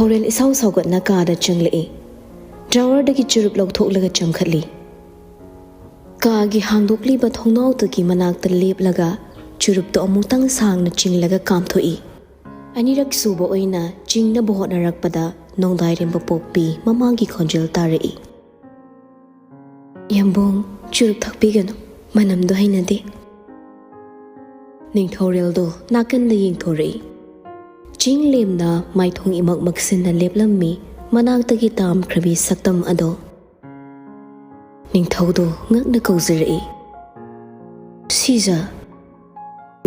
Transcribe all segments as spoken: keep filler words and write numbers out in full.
ꯅꯤꯡꯊꯧꯔꯦꯜ ꯏꯁꯥꯎ ꯁꯥꯎꯒꯠꯅ ꯀꯥꯗ ꯆꯪꯂꯛꯏ꯫ ꯗ꯭ꯔꯥꯋꯔꯗꯒꯤ ꯆꯨꯔꯨꯞ ꯂꯧꯊꯣꯛꯂꯒ ꯆꯪꯈꯠꯂꯤ꯫ ꯀꯥꯒꯤ ꯍꯥꯡꯗꯣꯛꯂꯤꯕ ꯊꯣꯡꯅꯥꯎꯗꯨꯒꯤ ꯃꯅꯥꯛꯇ ꯂꯦꯞꯂꯒ ꯆꯨꯔꯨꯞꯇꯨ ꯑꯃꯨꯛꯇꯪ ꯁꯥꯡꯅ ꯆꯤꯡꯂꯒ ꯀꯥꯝꯊꯣꯛꯏ꯫ ꯑꯅꯤꯔꯛ ꯁꯨꯕ ꯑꯣꯏꯅ ꯆꯤꯡꯅꯕ ꯍꯣꯠꯅꯔꯛꯄꯗ ꯅꯣꯡꯗꯥꯏꯔꯦꯝꯕ ꯄꯣꯛꯄꯤ ꯃꯃꯥꯒꯤ ꯈꯣꯟꯖꯦꯜ ꯇꯥꯔꯛꯏ꯫ "ꯌꯥꯝꯕꯨꯡ, ꯆꯨꯔꯨꯞ ꯊꯛꯄꯤꯒꯅꯨ, ꯃꯅꯝꯗꯣ ꯍꯩꯅꯗꯦ꯫" ꯅꯤꯡꯊꯧꯔꯦꯜꯗꯣ ꯅꯥꯀꯟꯗ ꯌꯦꯡꯊꯣꯔꯛꯏ꯫ ꯆꯤꯡ ꯂꯦꯝꯅ ꯃꯥꯏꯊꯣꯡ ꯏꯃꯛ ꯃꯛꯁꯤꯟꯅ ꯂꯦꯞꯂꯝꯃꯤ ꯃꯅꯥꯛꯇꯒꯤ ꯇꯥꯝꯈ꯭ꯔꯕꯤ ꯁꯛꯇꯝ ꯑꯗꯣ꯫ ꯅꯤꯡꯊꯧꯗꯣ ꯉꯛꯅ ꯀꯧꯖꯔꯛꯏ, "ꯁꯤꯖ,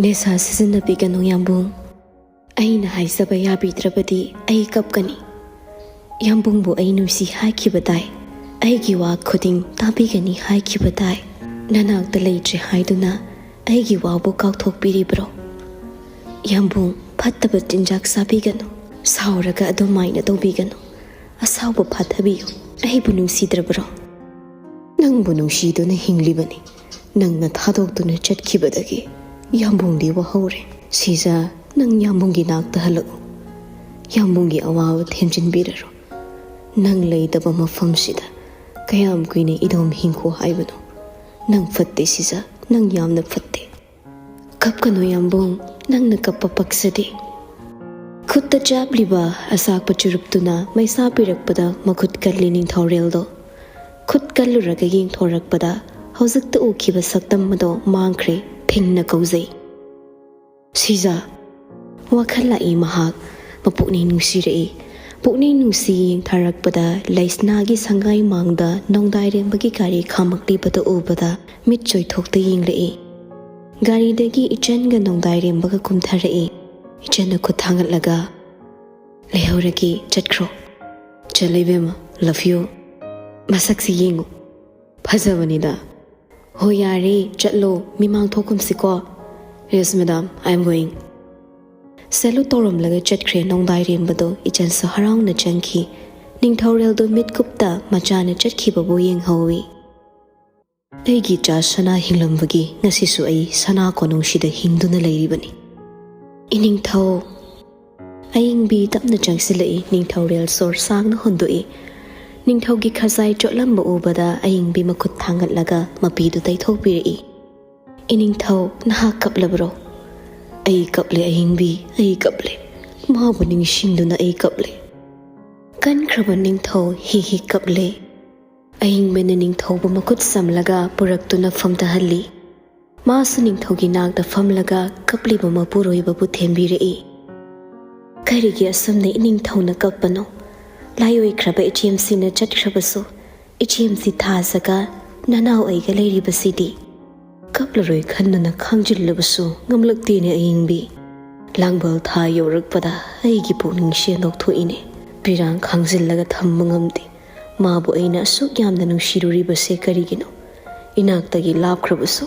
ꯅꯦꯁꯥ ꯁꯤꯖꯤꯟꯅꯕꯤꯒꯅꯨ ꯌꯥꯝꯕꯨꯡ꯫ ꯑꯩꯅ ꯍꯥꯏꯖꯕ ꯌꯥꯕꯤꯗ꯭ꯔꯕꯗꯤ ꯑꯩ ꯀꯞꯀꯅꯤ꯫ ꯌꯥꯝꯕꯨꯡꯕꯨ ꯑꯩ ꯅꯨꯡꯁꯤ ꯍꯥꯏꯈꯤꯕ ꯇꯥꯏ꯫ ꯑꯩꯒꯤ ꯋꯥ ꯈꯨꯗꯤꯡ ꯇꯥꯕꯤꯒꯅꯤ ꯍꯥꯏꯈꯤꯕ ꯇꯥꯏ꯫ ꯅꯅꯥꯛꯇ ꯂꯩꯇ꯭ꯔꯦ ꯍꯥꯏꯗꯨꯅ ꯑꯩꯒꯤ ꯋꯥꯕꯨ ꯀꯥꯎꯊꯣꯛꯄꯤꯔꯤꯕ꯭ꯔꯣ? ꯌꯥꯝꯕꯨꯡ, ꯐꯠꯇꯕ ꯆꯤꯟꯖꯥꯛ ꯆꯥꯕꯤꯒꯅꯨ꯫ ꯁꯥꯎꯔꯒ ꯑꯗꯨꯃꯥꯏꯅ ꯇꯧꯕꯤꯒꯅꯨ꯫ ꯑꯁꯥꯎꯕ ꯐꯥꯊꯕꯤꯌꯨ꯫ ꯑꯩꯕꯨ ꯅꯨꯡꯁꯤꯗ꯭ꯔꯕ꯭ꯔꯣ? ꯅꯪꯕꯨ ꯅꯨꯡꯁꯤꯗꯨꯅ ꯍꯤꯡꯂꯤꯕꯅꯤ꯫ ꯅꯪꯅ ꯊꯥꯗꯣꯛꯇꯨꯅ ꯆꯠꯈꯤꯕꯗꯒꯤ ꯌꯥꯝꯕꯨꯡꯗꯤ ꯋꯥꯍꯧꯔꯦ꯫ ꯁꯤꯖ, ꯅꯪ ꯌꯥꯝꯕꯨꯡꯒꯤ ꯅꯥꯛꯇ ꯍꯜꯂꯛꯎ꯫ ꯌꯥꯝꯕꯨꯡꯒꯤ ꯑꯋꯥꯕ ꯊꯦꯝꯖꯤꯟꯕꯤꯔꯔꯣ꯫ ꯅꯪ ꯂꯩꯇꯕ ꯃꯐꯝꯁꯤꯗ ꯀꯌꯥꯝ ꯀꯨꯏꯅ ꯏꯗꯣꯝ ꯍꯤꯡꯈꯣ ꯍꯥꯏꯕꯅꯣ? ꯅꯪ ꯐꯠꯇꯦ ꯁꯤꯖ, ꯅꯪ ꯌꯥꯝꯅ ꯐꯠꯇꯦ꯫ ꯀꯞꯀꯅꯨ ꯌꯥꯝꯕꯨꯡ, ꯅꯪꯅ ꯀꯞꯄ ꯄꯛꯆꯗꯦ꯫" ꯈꯨꯠꯇ ꯆꯥꯞꯂꯤꯕ ꯑꯁꯥꯛꯄ ꯆꯨꯔꯨꯞꯇꯨꯅ ꯃꯩꯁꯥ ꯄꯤꯔꯛꯄꯗ ꯃꯈꯨꯠ ꯀꯜꯂꯤ ꯅꯤꯡꯊꯧꯔꯦꯜꯗꯣ꯫ ꯈꯨꯠ ꯀꯜꯂꯨꯔꯒ ꯌꯦꯡꯊꯣꯔꯛꯄꯗ ꯍꯧꯖꯤꯛꯇ ꯎꯈꯤꯕ ꯁꯛꯇꯝ ꯑꯗꯣ ꯃꯥꯡꯈ꯭ꯔꯦ꯫ ꯐꯤꯡꯅ ꯀꯧꯖꯩ, "ꯁꯤꯖ!" ꯋꯥꯈꯜ ꯂꯥꯛꯏ ꯃꯍꯥꯛ꯫ ꯃꯄꯨꯛꯅꯤꯡ ꯅꯨꯡꯁꯤꯔꯛꯏ꯫ ꯄꯨꯛꯅꯤꯡ ꯅꯨꯡꯁꯤ ꯌꯦꯡꯊꯔꯛꯄꯗ ꯂꯩꯁꯅꯥꯒꯤ ꯁꯪꯒꯥꯏ ꯃꯥꯡꯗ ꯅꯣꯡꯗꯥꯏꯔꯦꯝꯕꯒꯤ ꯒꯥꯔꯤ ꯈꯥꯝꯃꯛꯂꯤꯕꯗꯨ ꯎꯕꯗ ꯃꯤꯠ ꯆꯣꯏꯊꯣꯛꯇ ꯌꯦꯡꯂꯛꯏ꯫ ꯒꯥꯔꯤꯗꯒꯤ ꯏꯆꯟꯒ ꯅꯣꯡꯗꯥꯏꯔꯦꯝꯕꯒ ꯀꯨꯝꯊꯔꯛꯏ꯫ ꯏꯆꯟꯅ ꯈꯨꯠ ꯊꯥꯡꯒꯠꯂꯒ, "ꯂꯩꯍꯧꯔꯒꯦ, ꯆꯠꯈ꯭ꯔꯣ꯫" "ꯆꯠꯂꯦ ꯏꯕꯦꯝꯃ, love you꯫ ꯃꯁꯛꯁꯤ ꯌꯦꯡꯉꯨ, ꯐꯖꯕꯅꯤꯗ꯫" "ꯍꯣꯏ ꯌꯥꯔꯦ, ꯆꯠꯂꯣ, ꯃꯤꯃꯥꯡ ꯊꯣꯛꯀꯨꯝꯁꯤꯀꯣ꯫" "Yes madam, I am going꯫" ꯁꯦꯂꯨꯠ ꯇꯧꯔꯝꯂꯒ ꯆꯠꯈ꯭ꯔꯦ ꯅꯣꯡꯗꯥꯏꯔꯦꯝꯕꯗꯣ꯫ ꯏꯆꯟꯁꯨ ꯍꯔꯥꯎꯅ ꯆꯪꯈꯤ꯫ ꯅꯤꯡꯊꯧꯔꯦꯜꯗꯣ ꯃꯤꯠꯀꯨꯞꯇ ꯃꯆꯥꯅ ꯆꯠꯈꯤꯕꯕꯨ ꯌꯦꯡꯍꯧꯏ꯫ "ꯑꯩꯒꯤ ꯏꯆꯥ ꯁꯅꯥ ꯍꯤꯡꯂꯝꯕꯒꯤ ꯉꯁꯤꯁꯨ ꯑꯩ ꯁꯅꯥ ꯀꯣꯅꯨꯡꯁꯤꯗ ꯍꯤꯡꯗꯨꯅ ꯂꯩꯔꯤꯕꯅꯤ꯫" "ꯏꯅꯤꯡꯊꯧ!" ꯑꯏꯪꯕꯤ ꯇꯞꯅ ꯆꯪꯁꯤꯜꯂꯛꯏ꯫ ꯅꯤꯡꯊꯧꯔꯦꯜ ꯁꯣꯔ ꯁꯥꯡꯅ ꯍꯣꯟꯗꯣꯛꯏ꯫ ꯅꯤꯡꯊꯧꯒꯤ ꯈꯖꯥꯏ ꯆꯣꯠꯂꯝꯕ ꯎꯕꯗ ꯑꯏꯪꯕꯤ ꯃꯈꯨꯠ ꯊꯥꯡꯒꯠꯂꯒ ꯃꯄꯤꯗꯨ ꯇꯩꯊꯣꯛꯄꯤꯔꯛꯏ꯫ "ꯏꯅꯤꯡꯊꯧ, ꯅꯍꯥꯛ ꯀꯞꯂꯕ꯭ꯔꯣ?" "ꯑꯩ ꯀꯞꯂꯦ ꯑꯏꯪꯕꯤ, ꯑꯩ ꯀꯞꯂꯦ꯫ ꯃꯥꯕꯨ ꯅꯤꯡꯁꯤꯡꯗꯨꯅ ꯑꯩ ꯀꯞꯂꯦ꯫" ꯀꯟꯈ꯭ꯔꯕ ꯅꯤꯡꯊꯧ ꯍꯤ ꯍꯤ ꯀꯞꯂꯦ꯫ ꯑꯏꯪꯕꯅ ꯅꯤꯡꯊꯧꯕꯨ ꯃꯈꯨꯠ ꯁꯝꯂꯒ ꯄꯨꯔꯛꯇꯨꯅ ꯐꯝꯊꯍꯜꯂꯤ꯫ ꯃꯥꯁꯨ ꯅꯤꯡꯊꯧꯒꯤ ꯅꯥꯛꯇ ꯐꯝꯂꯒ ꯀꯞꯂꯤꯕ ꯃꯄꯨꯔꯣꯏꯕꯕꯨ ꯊꯦꯝꯕꯤꯔꯛꯏ꯫ "ꯀꯔꯤꯒꯤ ꯑꯁꯨꯝꯅ ꯏꯅꯤꯡꯊꯧꯅ ꯀꯞꯄꯅꯣ? ꯂꯥꯏꯑꯣꯏꯈ꯭ꯔꯕ ꯏꯆꯦꯝꯁꯤꯅ ꯆꯠꯈ꯭ꯔꯕꯁꯨ, ꯏꯆꯦꯝꯁꯤ ꯊꯥꯖꯒ ꯅꯅꯥꯎ ꯑꯩꯒ ꯂꯩꯔꯤꯕꯁꯤꯗꯤ꯫ ꯀꯞꯂꯔꯣꯏ ꯈꯟꯗꯨꯅ ꯈꯥꯡꯖꯤꯜꯂꯕꯁꯨ ꯉꯝꯂꯛꯇꯦꯅꯦ ꯑꯏꯪꯕꯤ꯫ ꯂꯥꯡꯕꯜ ꯊꯥ ꯌꯧꯔꯛꯄꯗ ꯑꯩꯒꯤ ꯄꯨꯛꯅꯤꯡꯁꯦ ꯅꯣꯛꯊꯣꯛꯏꯅꯦ꯫ ꯄꯤꯔꯥꯡ ꯈꯥꯡꯖꯤꯜꯂꯒ ꯊꯝꯕ ꯉꯝꯗꯦ꯫ ꯃꯥꯕꯨ ꯑꯩꯅ ꯑꯁꯨꯛ ꯌꯥꯝꯅ ꯅꯨꯡꯁꯤꯔꯨꯔꯤꯕꯁꯦ ꯀꯔꯤꯒꯤꯅꯣ? ꯏꯅꯥꯛꯇꯒꯤ ꯂꯥꯞꯈ꯭ꯔꯕꯁꯨ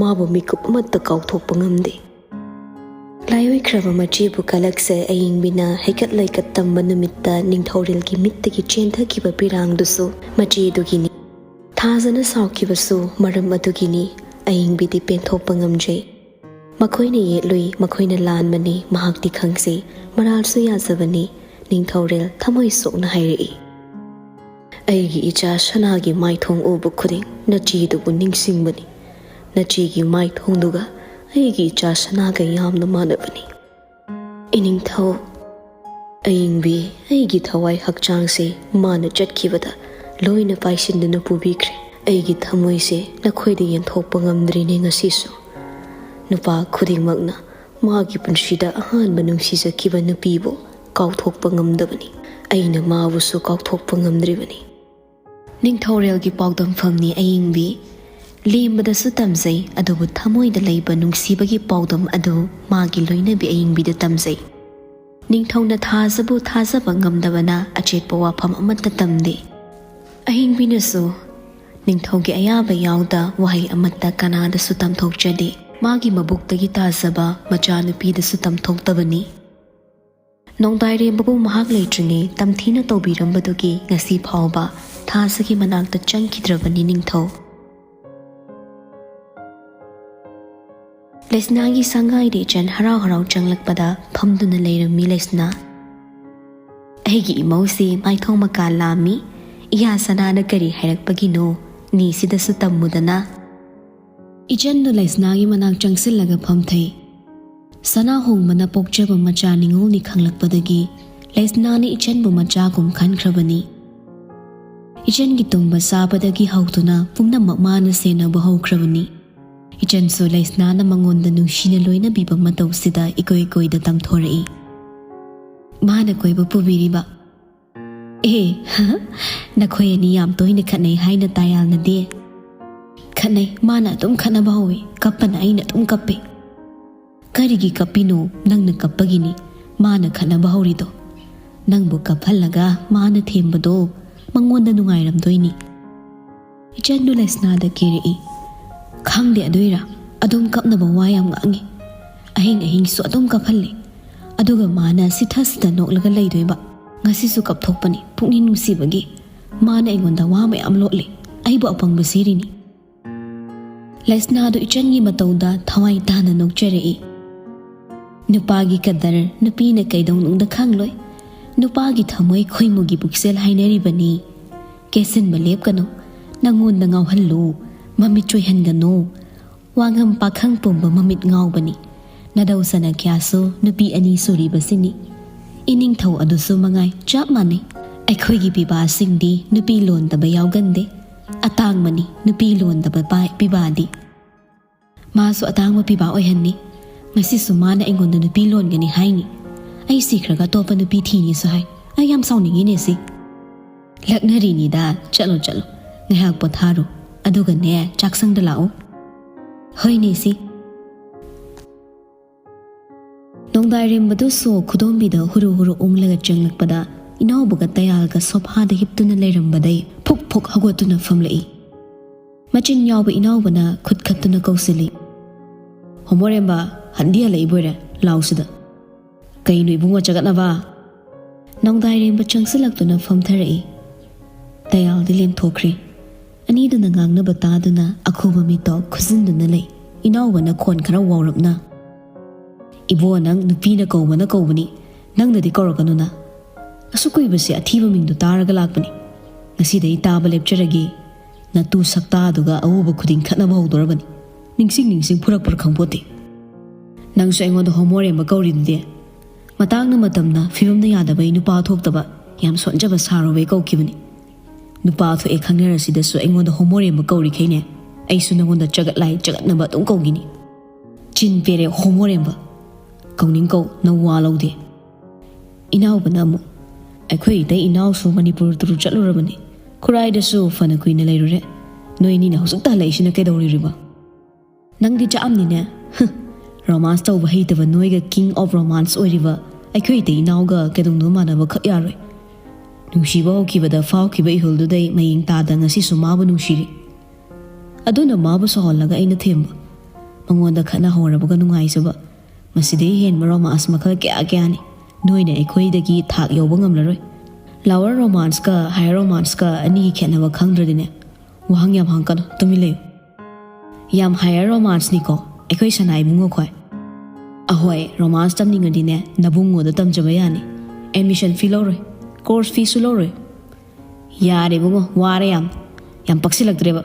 ꯃꯥꯕꯨ ꯃꯤꯀꯨꯞ ꯑꯃꯠꯇ ꯀꯥꯎꯊꯣꯛꯄ ꯉꯝꯗꯦ꯫" ꯂꯥꯏꯑꯣꯏꯈ꯭ꯔꯕ ꯃꯆꯦꯕꯨ ꯀꯂꯛꯁꯦ ꯑꯏꯪꯕꯤꯅ ꯍꯩꯀꯠ ꯂꯩꯀꯠ ꯇꯝꯕ ꯅꯨꯃꯤꯠꯇ ꯅꯤꯡꯊꯧꯔꯦꯜꯒꯤ ꯃꯤꯠꯇꯒꯤ ꯆꯦꯟꯊꯈꯤꯕ ꯄꯤꯔꯥꯡꯗꯨꯁꯨ ꯃꯆꯦꯗꯨꯒꯤꯅꯤ꯫ ꯊꯥꯖꯅ ꯁꯥꯎꯈꯤꯕꯁꯨ ꯃꯔꯝ ꯑꯗꯨꯒꯤꯅꯤ꯫ ꯑꯏꯪꯕꯤꯗꯤ ꯄꯦꯟꯊꯣꯛꯄ ꯉꯝꯖꯩ꯫ "ꯃꯈꯣꯏꯅ ꯌꯦꯠꯂꯨꯏ, ꯃꯈꯣꯏꯅ ꯂꯥꯟꯕꯅꯤ, ꯃꯍꯥꯛꯇꯤ ꯈꯪꯖꯩ, ꯃꯔꯥꯜꯁꯨ ꯌꯥꯖꯕꯅꯤ꯫" ꯅꯤꯡꯊꯧꯔꯦꯜ ꯊꯃꯣꯏ ꯁꯣꯛꯅ ꯍꯥꯏꯔꯛꯏ꯫ "ꯑꯩꯒꯤ ꯏꯆꯥ ꯁꯅꯥꯒꯤ ꯃꯥꯏꯊꯣꯡ ꯎꯕ ꯈꯨꯗꯤꯡ ꯅꯆꯦꯗꯨꯕꯨ ꯅꯤꯡꯁꯤꯡꯕꯅꯤ꯫ ꯅꯆꯦꯒꯤ ꯃꯥꯏꯊꯣꯡꯗꯨꯒ ꯑꯩꯒꯤ ꯏꯆꯥ ꯁꯅꯥꯒ ꯌꯥꯝꯅ ꯃꯥꯟꯅꯕꯅꯤ꯫ ꯏꯅꯤꯡꯊꯧ, ꯑꯏꯪꯕꯤ, ꯑꯩꯒꯤ ꯊꯋꯥꯏ ꯍꯛꯆꯥꯡꯁꯦ ꯃꯥꯅ ꯆꯠꯈꯤꯕꯗ ꯂꯣꯏꯅ ꯄꯥꯏꯁꯤꯟꯗꯨꯅ ꯄꯨꯕꯤꯈ꯭ꯔꯦ꯫ ꯑꯩꯒꯤ ꯊꯃꯣꯏꯁꯦ ꯅꯈꯣꯏꯗ ꯌꯦꯟꯊꯣꯛꯄ ꯉꯝꯗ꯭ꯔꯤꯅꯦ ꯉꯁꯤꯁꯨ꯫ ꯅꯨꯄꯥ ꯈꯨꯗꯤꯡꯃꯛꯅ ꯃꯥꯒꯤ ꯄꯨꯟꯁꯤꯗ ꯑꯍꯥꯟꯕ ꯅꯨꯡꯁꯤꯖꯈꯤꯕ ꯅꯨꯄꯤꯕꯨ ꯀꯥꯎꯊꯣꯛꯄ ꯉꯝꯗꯕꯅꯤ꯫ ꯑꯩꯅ ꯃꯥꯕꯨꯁꯨ ꯀꯥꯎꯊꯣꯛꯄ ꯉꯝꯗ꯭ꯔꯤꯕꯅꯤ꯫" ꯅꯤꯡꯊꯧꯔꯦꯜꯒꯤ ꯄꯥꯎꯗꯝꯐꯝꯅꯤ ꯑꯏꯪꯕꯤ꯫ ꯂꯦꯝꯕꯗꯁꯨ ꯇꯝꯖꯩ, ꯑꯗꯨꯕꯨ ꯊꯃꯣꯏꯗ ꯂꯩꯕ ꯅꯨꯡꯁꯤꯕꯒꯤ ꯄꯥꯎꯗꯝ ꯑꯗꯨ ꯃꯥꯒꯤ ꯂꯣꯏꯅꯕꯤ ꯑꯏꯪꯕꯤꯗ ꯇꯝꯖꯩ꯫ ꯅꯤꯡꯊꯧꯅ ꯊꯥꯖꯕꯨ ꯊꯥꯖꯕ ꯉꯝꯗꯕꯅ ꯑꯆꯦꯠꯄ ꯋꯥꯐꯝ ꯑꯃꯠꯇ ꯇꯝꯗꯦ꯫ ꯑꯍꯤꯡꯕꯤꯅꯁꯨ ꯅꯤꯡꯊꯧꯒꯤ ꯑꯌꯥꯕ ꯌꯥꯎꯗ ꯋꯥꯍꯩ ꯑꯃꯠꯇ ꯀꯅꯥꯗꯁꯨ ꯇꯝꯊꯣꯛꯆꯗꯦ꯫ ꯃꯥꯒꯤ ꯃꯕꯨꯛꯇꯒꯤ ꯇꯥꯖꯕ ꯃꯆꯥꯅꯨꯄꯤꯗꯁꯨ ꯇꯝꯊꯣꯛꯇꯕꯅꯤ꯫ ꯅꯣꯡꯗꯥꯏꯔꯦꯝꯕꯕꯨ ꯃꯍꯥꯛ ꯂꯩꯇ꯭ꯔꯤꯉꯩ ꯇꯝꯊꯤꯅ ꯇꯧꯕꯤꯔꯝꯕꯗꯨꯒꯤ ꯉꯁꯤ ꯐꯥꯎꯕ ꯊꯥꯖꯒꯤ ꯃꯅꯥꯛꯇ ꯆꯪꯈꯤꯗ꯭ꯔꯕꯅꯤ ꯅꯤꯡꯊꯧ꯫ ꯂꯩꯁꯅꯥꯒꯤ ꯁꯪꯒꯥꯏꯗ ꯏꯆꯟ ꯍꯔꯥꯎ ꯍꯔꯥꯎ ꯆꯪꯂꯛꯄꯗ ꯐꯝꯗꯨꯅ ꯂꯩꯔꯝꯃꯤ ꯂꯩꯁꯅꯥ꯫ "ꯑꯩꯒꯤ ꯏꯃꯧꯁꯤ ꯃꯥꯏꯊꯣꯡ ꯃꯀꯥ ꯂꯥꯝꯃꯤ꯫ ꯏꯌꯥ ꯁꯅꯥꯅ ꯀꯔꯤ ꯍꯥꯏꯔꯛꯄꯒꯤꯅꯣ? ꯅꯤꯁꯤꯗꯁꯨ ꯇꯝꯃꯨꯗꯅ꯫" ꯏꯆꯟꯗꯨ ꯂꯩꯁꯅꯥꯒꯤ ꯃꯅꯥꯛ ꯆꯪꯁꯤꯜꯂꯒ ꯐꯝꯊꯩ꯫ ꯁꯅꯥ ꯍꯣꯡꯕꯅ ꯄꯣꯛꯆꯕ ꯃꯆꯥ ꯅꯤꯉꯣꯜꯅꯤ ꯈꯪꯂꯛꯄꯗꯒꯤ ꯂꯩꯁꯅꯥꯅ ꯏꯆꯟꯕꯨ ꯃꯆꯥꯒꯨꯝ ꯈꯟꯈ꯭ꯔꯕꯅꯤ꯫ ꯏꯆꯟꯒꯤ ꯇꯨꯝꯕ ꯆꯥꯕꯗꯒꯤ ꯍꯧꯗꯨꯅ ꯄꯨꯝꯅꯃꯛ ꯃꯥꯅ ꯁꯦꯟꯅꯕ ꯍꯧꯈ꯭ꯔꯕꯅꯤ꯫ ꯏꯆꯟꯁꯨ ꯂꯩꯁꯅꯥꯅ ꯃꯉꯣꯟꯗ ꯅꯨꯡꯁꯤꯅ ꯂꯣꯏꯅꯕꯤꯕ ꯃꯇꯧꯁꯤꯗ ꯏꯀꯣꯏ ꯀꯣꯏꯗ ꯇꯝꯊꯣꯔꯛꯏ꯫ ꯃꯥꯅ ꯀꯣꯏꯕ ꯄꯨꯕꯤꯔꯤꯕ꯫ "ꯑꯦ, ꯅꯈꯣꯏ ꯑꯅꯤ ꯌꯥꯝ ꯇꯣꯏꯅ ꯈꯠꯅꯩ ꯍꯥꯏꯅ ꯇꯥꯏ ꯌꯥꯝꯅꯗꯤ?" "ꯈꯠꯅꯩ, ꯃꯥꯅ ꯑꯗꯨꯝ ꯈꯠꯅꯕ ꯍꯧꯋꯤ, ꯀꯞꯄꯅ ꯑꯩꯅ ꯑꯗꯨꯝ ꯀꯞꯄꯤ꯫" "ꯀꯔꯤꯒꯤ ꯀꯞꯄꯤꯅꯣ? ꯅꯪꯅ ꯀꯞꯄꯒꯤꯅꯤ ꯃꯥꯅ ꯈꯠꯅꯕ ꯍꯧꯔꯤꯗꯣ꯫ ꯅꯪꯕꯨ ꯀꯞꯍꯜꯂꯒ ꯃꯥꯅ ꯊꯦꯝꯕꯗꯣ ꯃꯉꯣꯟꯗ ꯅꯨꯡꯉꯥꯏꯔꯝꯗꯣꯏꯅꯤ꯫" ꯏꯆꯟꯗꯨ ꯂꯩꯁꯅꯥꯗ ꯀꯦꯔꯛꯏ꯫ "ꯈꯪꯗꯦ ꯑꯗꯨꯏꯔꯥ, ꯑꯗꯨꯝ ꯀꯞꯅꯕ ꯋꯥ ꯌꯥꯝ ꯉꯥꯡꯉꯤ꯫ ꯑꯍꯤꯡ ꯑꯍꯤꯡꯁꯨ ꯑꯗꯨꯝ ꯀꯞꯍꯜꯂꯤ꯫ ꯑꯗꯨꯒ ꯃꯥꯅ ꯁꯤꯊ ꯁꯤꯊ ꯅꯣꯛꯂꯒ ꯂꯩꯗꯣꯏꯕ꯫ ꯉꯁꯤꯁꯨ ꯀꯞꯊꯣꯛꯄꯅꯤ, ꯄꯨꯛꯅꯤꯡ ꯅꯨꯡꯁꯤꯕꯒꯤ꯫ ꯃꯥꯅ ꯑꯩꯉꯣꯟꯗ ꯋꯥ ꯃꯌꯥꯝ ꯂꯣꯠꯂꯤ, ꯑꯩꯕꯨ ꯑꯄꯪꯕ ꯁꯤꯔꯤꯅꯤ꯫" ꯂꯩꯁꯅꯥꯗꯨ ꯏꯆꯟꯒꯤ ꯃꯇꯧꯗ ꯊꯋꯥꯏ ꯇꯥꯅ ꯅꯣꯛꯆꯔꯛꯏ꯫ "ꯅꯨꯄꯥꯒꯤ ꯀꯗꯔ ꯅꯨꯄꯤꯅ ꯀꯩꯗꯧꯅꯨꯡꯗ ꯈꯪꯂꯣꯏ꯫ ꯅꯨꯄꯥꯒꯤ ꯊꯃꯣꯏ ꯈꯣꯏꯃꯨꯒꯤ ꯄꯨꯛꯆꯦꯜ ꯍꯥꯏꯅꯔꯤꯕꯅꯤ꯫ ꯀꯦꯁꯤꯟꯕ ꯂꯦꯞꯀꯅꯨ, ꯅꯪꯉꯣꯟꯗ ꯉꯥꯎꯍꯜꯂꯨ, ꯃꯃꯤꯠ ꯆꯣꯏꯍꯟꯒꯅꯨ꯫ ꯋꯥꯉꯝ ꯄꯥꯈꯪ ꯄꯨꯝꯕ ꯃꯃꯤꯠ ꯉꯥꯎꯕꯅꯤ꯫ ꯅꯗꯧ ꯁꯅꯥ ꯀꯌꯥꯁꯨ ꯅꯨꯄꯤ ꯑꯅꯤ ꯁꯨꯔꯤꯕꯁꯤꯅꯤ꯫ ꯏꯅꯤꯡꯊꯧ ꯑꯗꯨꯁꯨ ꯃꯉꯥꯏ ꯆꯞ ꯃꯥꯟꯅꯩ꯫ ꯑꯩꯈꯣꯏꯒꯤ ꯄꯤꯕꯥꯁꯤꯡꯗꯤ ꯅꯨꯄꯤ ꯂꯣꯟꯗꯕ ꯌꯥꯎꯒꯟꯗꯦ꯫ ꯑꯇꯥꯡꯕꯅꯤ ꯅꯨꯄꯤ ꯂꯣꯟꯗꯕ ꯄꯥꯏ-, ꯄꯤꯕꯥꯗꯤ꯫ ꯃꯥꯁꯨ ꯑꯇꯥꯡꯕ ꯄꯤꯕꯥ ꯑꯣꯏꯍꯟꯅꯤ꯫ ꯉꯁꯤꯁꯨ ꯃꯥꯅ ꯑꯩꯉꯣꯟꯗ ꯅꯨꯄꯤ ꯂꯣꯟꯒꯅꯤ ꯍꯥꯏꯅꯤ꯫ ꯑꯩ ꯁꯤꯈ꯭ꯔꯒ ꯑꯇꯣꯞꯄ ꯅꯨꯄꯤ ꯊꯤꯅꯤꯁꯨ ꯍꯥꯏ꯫ ꯑꯩ ꯌꯥꯝ ꯁꯥꯎꯅꯤꯡꯉꯤꯅꯦ ꯁꯤ꯫" "ꯂꯛꯅꯔꯤꯅꯤꯗ, ꯆꯠꯂꯣ ꯆꯠꯂꯣ, ꯉꯥꯏꯍꯥꯛ ꯄꯣꯊꯥꯔꯣ꯫ ꯑꯗꯨꯒꯅꯦ, ꯆꯥꯛꯁꯪꯗ ꯂꯥꯛꯑꯣ꯫" "ꯍꯣꯏꯅꯦ ꯁꯤ꯫" ꯅꯣꯡꯗꯥꯏꯔꯦꯝꯕꯗꯨ ꯁꯣ ꯈꯨꯗꯣꯝꯕꯤꯗ ꯍꯨꯔꯨ ꯍꯨꯔꯨ ꯎꯪꯂꯒ ꯆꯪꯂꯛꯄꯗ, ꯏꯅꯥꯎꯕꯒ ꯇꯌꯥꯜꯒ ꯁꯣꯐꯥꯗ ꯍꯤꯞꯇꯨꯅ ꯂꯩꯔꯝꯕꯗꯩ ꯐꯨꯛ ꯐꯨꯛ ꯍꯧꯒꯠꯇꯨꯅ ꯐꯝꯂꯛꯏ꯫ ꯃꯆꯤꯟ ꯌꯥꯎꯕ ꯏꯅꯥꯎꯕꯅ ꯈꯨꯠ ꯈꯠꯇꯨꯅ ꯀꯧꯁꯤꯜꯂꯤ꯫ "ꯍꯣꯃꯣꯔꯦꯝꯕ, ꯍꯟꯗꯤ ꯍꯜꯂꯛꯏꯕꯣꯏꯔꯦ, ꯂꯥꯎꯁꯤꯗ꯫ ꯀꯩꯅꯣ ꯏꯕꯨꯡꯉꯣ ꯆꯒꯠꯅꯕ?" ꯅꯣꯡꯗꯥꯏꯔꯦꯝꯕ ꯆꯪꯁꯤꯜꯂꯛꯇꯨꯅ ꯐꯝꯊꯔꯛꯏ꯫ ꯇꯌꯥꯜꯗꯤ ꯂꯦꯡꯊꯣꯛꯈ꯭ꯔꯦ꯫ ꯑꯅꯤꯗꯨꯅ ꯉꯥꯡꯅꯕ ꯇꯥꯗꯨꯅ ꯑꯈꯨꯕ ꯃꯤꯠꯇꯣ ꯈꯨꯖꯤꯟꯗꯨꯅ ꯂꯩ꯫ ꯏꯅꯥꯎꯕꯅ ꯈꯣꯟ ꯈꯔ ꯋꯥꯎꯔꯞꯅ, "ꯏꯕꯣ, ꯅꯪ ꯅꯨꯄꯤꯅ ꯀꯧꯕꯅ ꯀꯧꯕꯅꯤ, ꯅꯪꯅꯗꯤ ꯀꯧꯔꯛꯀꯅꯨꯅ꯫ ꯑꯁꯨꯛ ꯀꯨꯏꯕꯁꯦ ꯑꯊꯤꯕ ꯃꯤꯡꯗꯣ ꯇꯥꯔꯒ ꯂꯥꯛꯄꯅꯤ꯫ ꯉꯁꯤꯗꯩ ꯇꯥꯕ ꯂꯦꯞꯆꯔꯒꯦ꯫ ꯅꯇꯨ ꯁꯛꯇꯥꯗꯨꯒ ꯑꯎꯕ ꯈꯨꯗꯤꯡ ꯈꯠꯅꯕ ꯍꯧꯗꯣꯔꯕꯅꯤ꯫ ꯅꯤꯡꯁꯤꯡ ꯅꯤꯡꯁꯤꯡ ꯐꯨꯔꯛꯄ꯭ꯔꯥ ꯈꯪꯄꯣꯠꯇꯦ꯫ ꯅꯪꯁꯨ ꯑꯩꯉꯣꯟꯗ ꯍꯣꯃꯣꯔꯦꯝꯕ ꯀꯧꯔꯤꯗꯨꯗꯤ꯫ ꯃꯇꯥꯡꯅ ꯃꯇꯝꯅ ꯐꯤꯕꯝꯅ ꯌꯥꯗꯕꯩ ꯅꯨꯄꯥ ꯊꯣꯛꯇꯕ, ꯌꯥꯝ ꯁꯣꯟꯖꯕ ꯁꯥꯔꯨꯕꯩ ꯀꯧꯈꯤꯕꯅꯤ꯫ ꯅꯨꯄꯥ ꯊꯣꯛꯑꯦ ꯈꯪꯅꯔꯁꯤꯗꯁꯨ ꯑꯩꯉꯣꯟꯗ ꯍꯣꯃꯣꯔꯦꯝꯕ ꯀꯧꯔꯤꯈꯩꯅꯦ, ꯑꯩꯁꯨ ꯅꯪꯉꯣꯟꯗ ꯆꯒꯠ ꯂꯥꯏ ꯆꯒꯠꯅꯕ ꯑꯗꯨꯝ ꯀꯧꯈꯤꯅꯤ꯫ ꯆꯤꯟ ꯄꯦꯔꯦ ꯍꯣꯃꯣꯔꯦꯝꯕ꯫ ꯀꯧꯅꯤꯡ ꯀꯧ, ꯅꯋꯥ ꯂꯧꯗꯦ꯫" ꯏꯅꯥꯎꯕꯅ ꯑꯃꯨꯛ, "ꯑꯩꯈꯣꯏ ꯏꯇꯩ ꯏꯅꯥꯎꯁꯨ ꯃꯅꯤꯄꯨꯔ ꯇꯨꯔ ꯆꯠꯂꯨꯔꯕꯅꯤ꯫ ꯈꯨꯔꯥꯏꯗꯁꯨ ꯐꯅ ꯀꯨꯏꯅ ꯂꯩꯔꯨꯔꯦ꯫ ꯅꯣꯏ ꯑꯅꯤꯅ ꯍꯧꯖꯤꯛꯇ ꯍꯜꯂꯛꯏꯁꯤꯅ ꯀꯩꯗꯧꯔꯤꯕ? ꯅꯪꯗꯤ ꯆꯥꯛꯑꯝꯅꯤꯅꯦ꯫ ꯍꯨꯝ, romance ꯇꯧꯕ ꯍꯩꯇꯕ ꯅꯣꯏꯒ king of romance ꯑꯣꯏꯔꯤꯕ ꯑꯩꯈꯣꯏ ꯏꯇꯩ ꯏꯅꯥꯎꯒ ꯀꯩꯗꯧꯅꯨꯡꯗ ꯃꯥꯟꯅꯕ ꯈꯛ ꯌꯥꯔꯣꯏ꯫ ꯅꯨꯡꯁꯤꯕ ꯍꯧꯈꯤꯕꯗ ꯐꯥꯎꯈꯤꯕ ꯏꯍꯨꯜꯗꯨꯗꯩ ꯃꯌꯦꯡ ꯇꯥꯗ ꯉꯁꯤꯁꯨ ꯃꯥꯕꯨ ꯅꯨꯡꯁꯤꯔꯤ꯫" ꯑꯗꯨꯅ ꯃꯥꯕꯨ ꯁꯥꯎꯍꯜꯂꯒ ꯑꯩꯅ ꯊꯦꯝꯕ꯫ ꯃꯉꯣꯟꯗ ꯈꯠꯅꯍꯧꯔꯕꯒ ꯅꯨꯡꯉꯥꯏꯖꯕ꯫ ꯃꯁꯤꯗꯩ ꯍꯦꯟꯕ romance ꯃꯈꯜ ꯀꯌꯥ ꯀꯌꯥꯅꯤ꯫ ꯅꯣꯏꯅ ꯑꯩꯈꯣꯏꯗꯒꯤ ꯊꯥꯛ ꯌꯧꯕ ꯉꯝꯂꯔꯣꯏ꯫ Lower romance ꯀ higher romance ꯀ ꯑꯅꯤꯒꯤ ꯈꯦꯠꯅꯕ ꯈꯪꯗ꯭ꯔꯗꯤꯅꯦ, ꯋꯥꯍꯪ ꯌꯥꯝ ꯍꯪꯉꯛꯀꯅꯨ, ꯇꯨꯃꯤꯟ ꯂꯩꯌꯨ꯫ ꯌꯥꯝ higher romance ꯅꯤꯀꯣ ꯑꯩꯈꯣꯏ ꯁꯅꯥ ꯏꯕꯨꯡꯉꯣ ꯈꯣꯏ꯫ ꯑꯍꯣꯏ, romance ꯇꯝꯅꯤꯡꯉꯗꯤꯅꯦ, ꯅꯕꯨꯡꯉꯣꯗ ꯇꯝꯖꯕ ꯌꯥꯅꯤ꯫ Admission fee ꯂꯧꯔꯣꯏ, course fee ꯁꯨ ꯂꯧꯔꯣꯏ꯫ ꯌꯥꯔꯦ ꯏꯕꯨꯡꯉꯣ, ꯋꯥꯔꯦ ꯌꯥꯝ꯫ ꯌꯥꯝ ꯄꯛꯁꯤꯜꯂꯛꯇ꯭ꯔꯦꯕ꯫